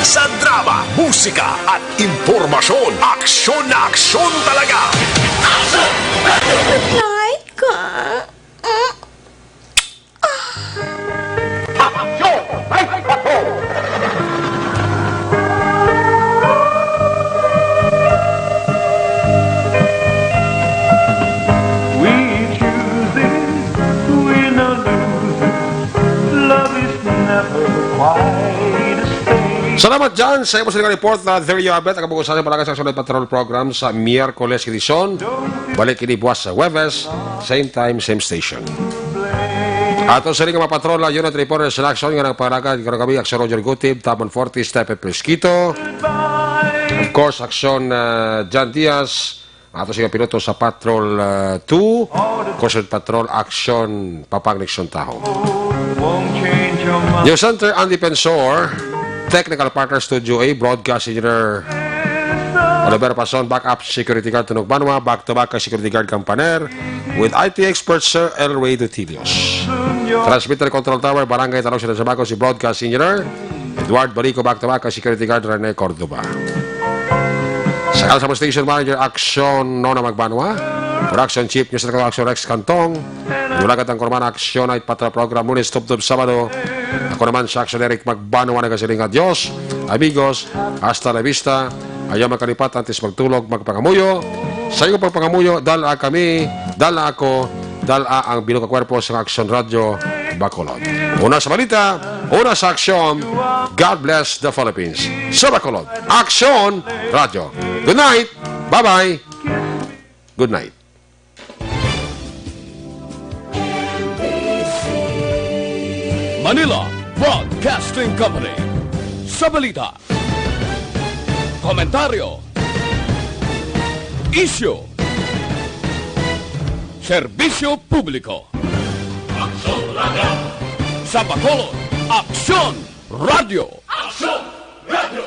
Sa drama, musika, at impormasyon, aksyon na aksyon talaga. Aksyon! Aksyon! Night ka. Mm. Aksyon! Night Patrol! We choose this, win or lose this, love is never quite a state. Salamat, John, sa imo sa report na there you have it. Ang kabukusan sa Palakas sa Sunod Patrol Program sa Miyerkules edisyon. Balik ini buwas sa Huwebes, same time, same station. Ato sa ring mga patrol, unit reporters in action nga nagpangalagad karong gabi, Aksyon Roger Gutib, Tabon Forte, Stephen Pesquito. Of course, Aksyon, uh, John Diaz, Ato siya piloto sa Patrol, ah, two, Cushion Patrol, Action, Papang Nixon Taho. News Center, Andy Pensor, Technical Partner, Studio A, Broadcast Engineer, Oliver Pason, Backup Security Guard, Tunog Banwa, Back to Back kay Security Guard Kampaner, with I T expert, Sir El Rey Dutilios. Transmitter Control Tower, Barangay Talong, Sila Sabaco, si Broadcast Engineer, Edward Balico, Back to Back kay Security Guard, Rene Cordova. Sa Kalsamo Station Manager, Action, Nona Magbanwa. Production Chief, News Director, Action, Rex Cantong. Yulagat ang Kurman, Action Night Patrol Program, Lunes, Tubtob, Sabado. Ako naman sa Action, Eric Magbanwa, nagasiling nga, "Dios, amigos, hasta la vista. Ayaw magkalipat, antes magtulog, magpangamuyo. Sa iyong pagpangamuyo, dala kami, dala ako, dala ang bilog nga kwerpo sa Action Radio Bacolod." Una sa balita, una sa aksyon, God bless the Philippines. Sa Bacolod, Action Radio. Good night. Bye-bye. Good night. Manila Broadcasting Company. Sa balita, komentaryo, isyu, serbisyo publiko. Aksyon Radio. Sa Bacolod, Aksyon Radio. Aksyon Radio.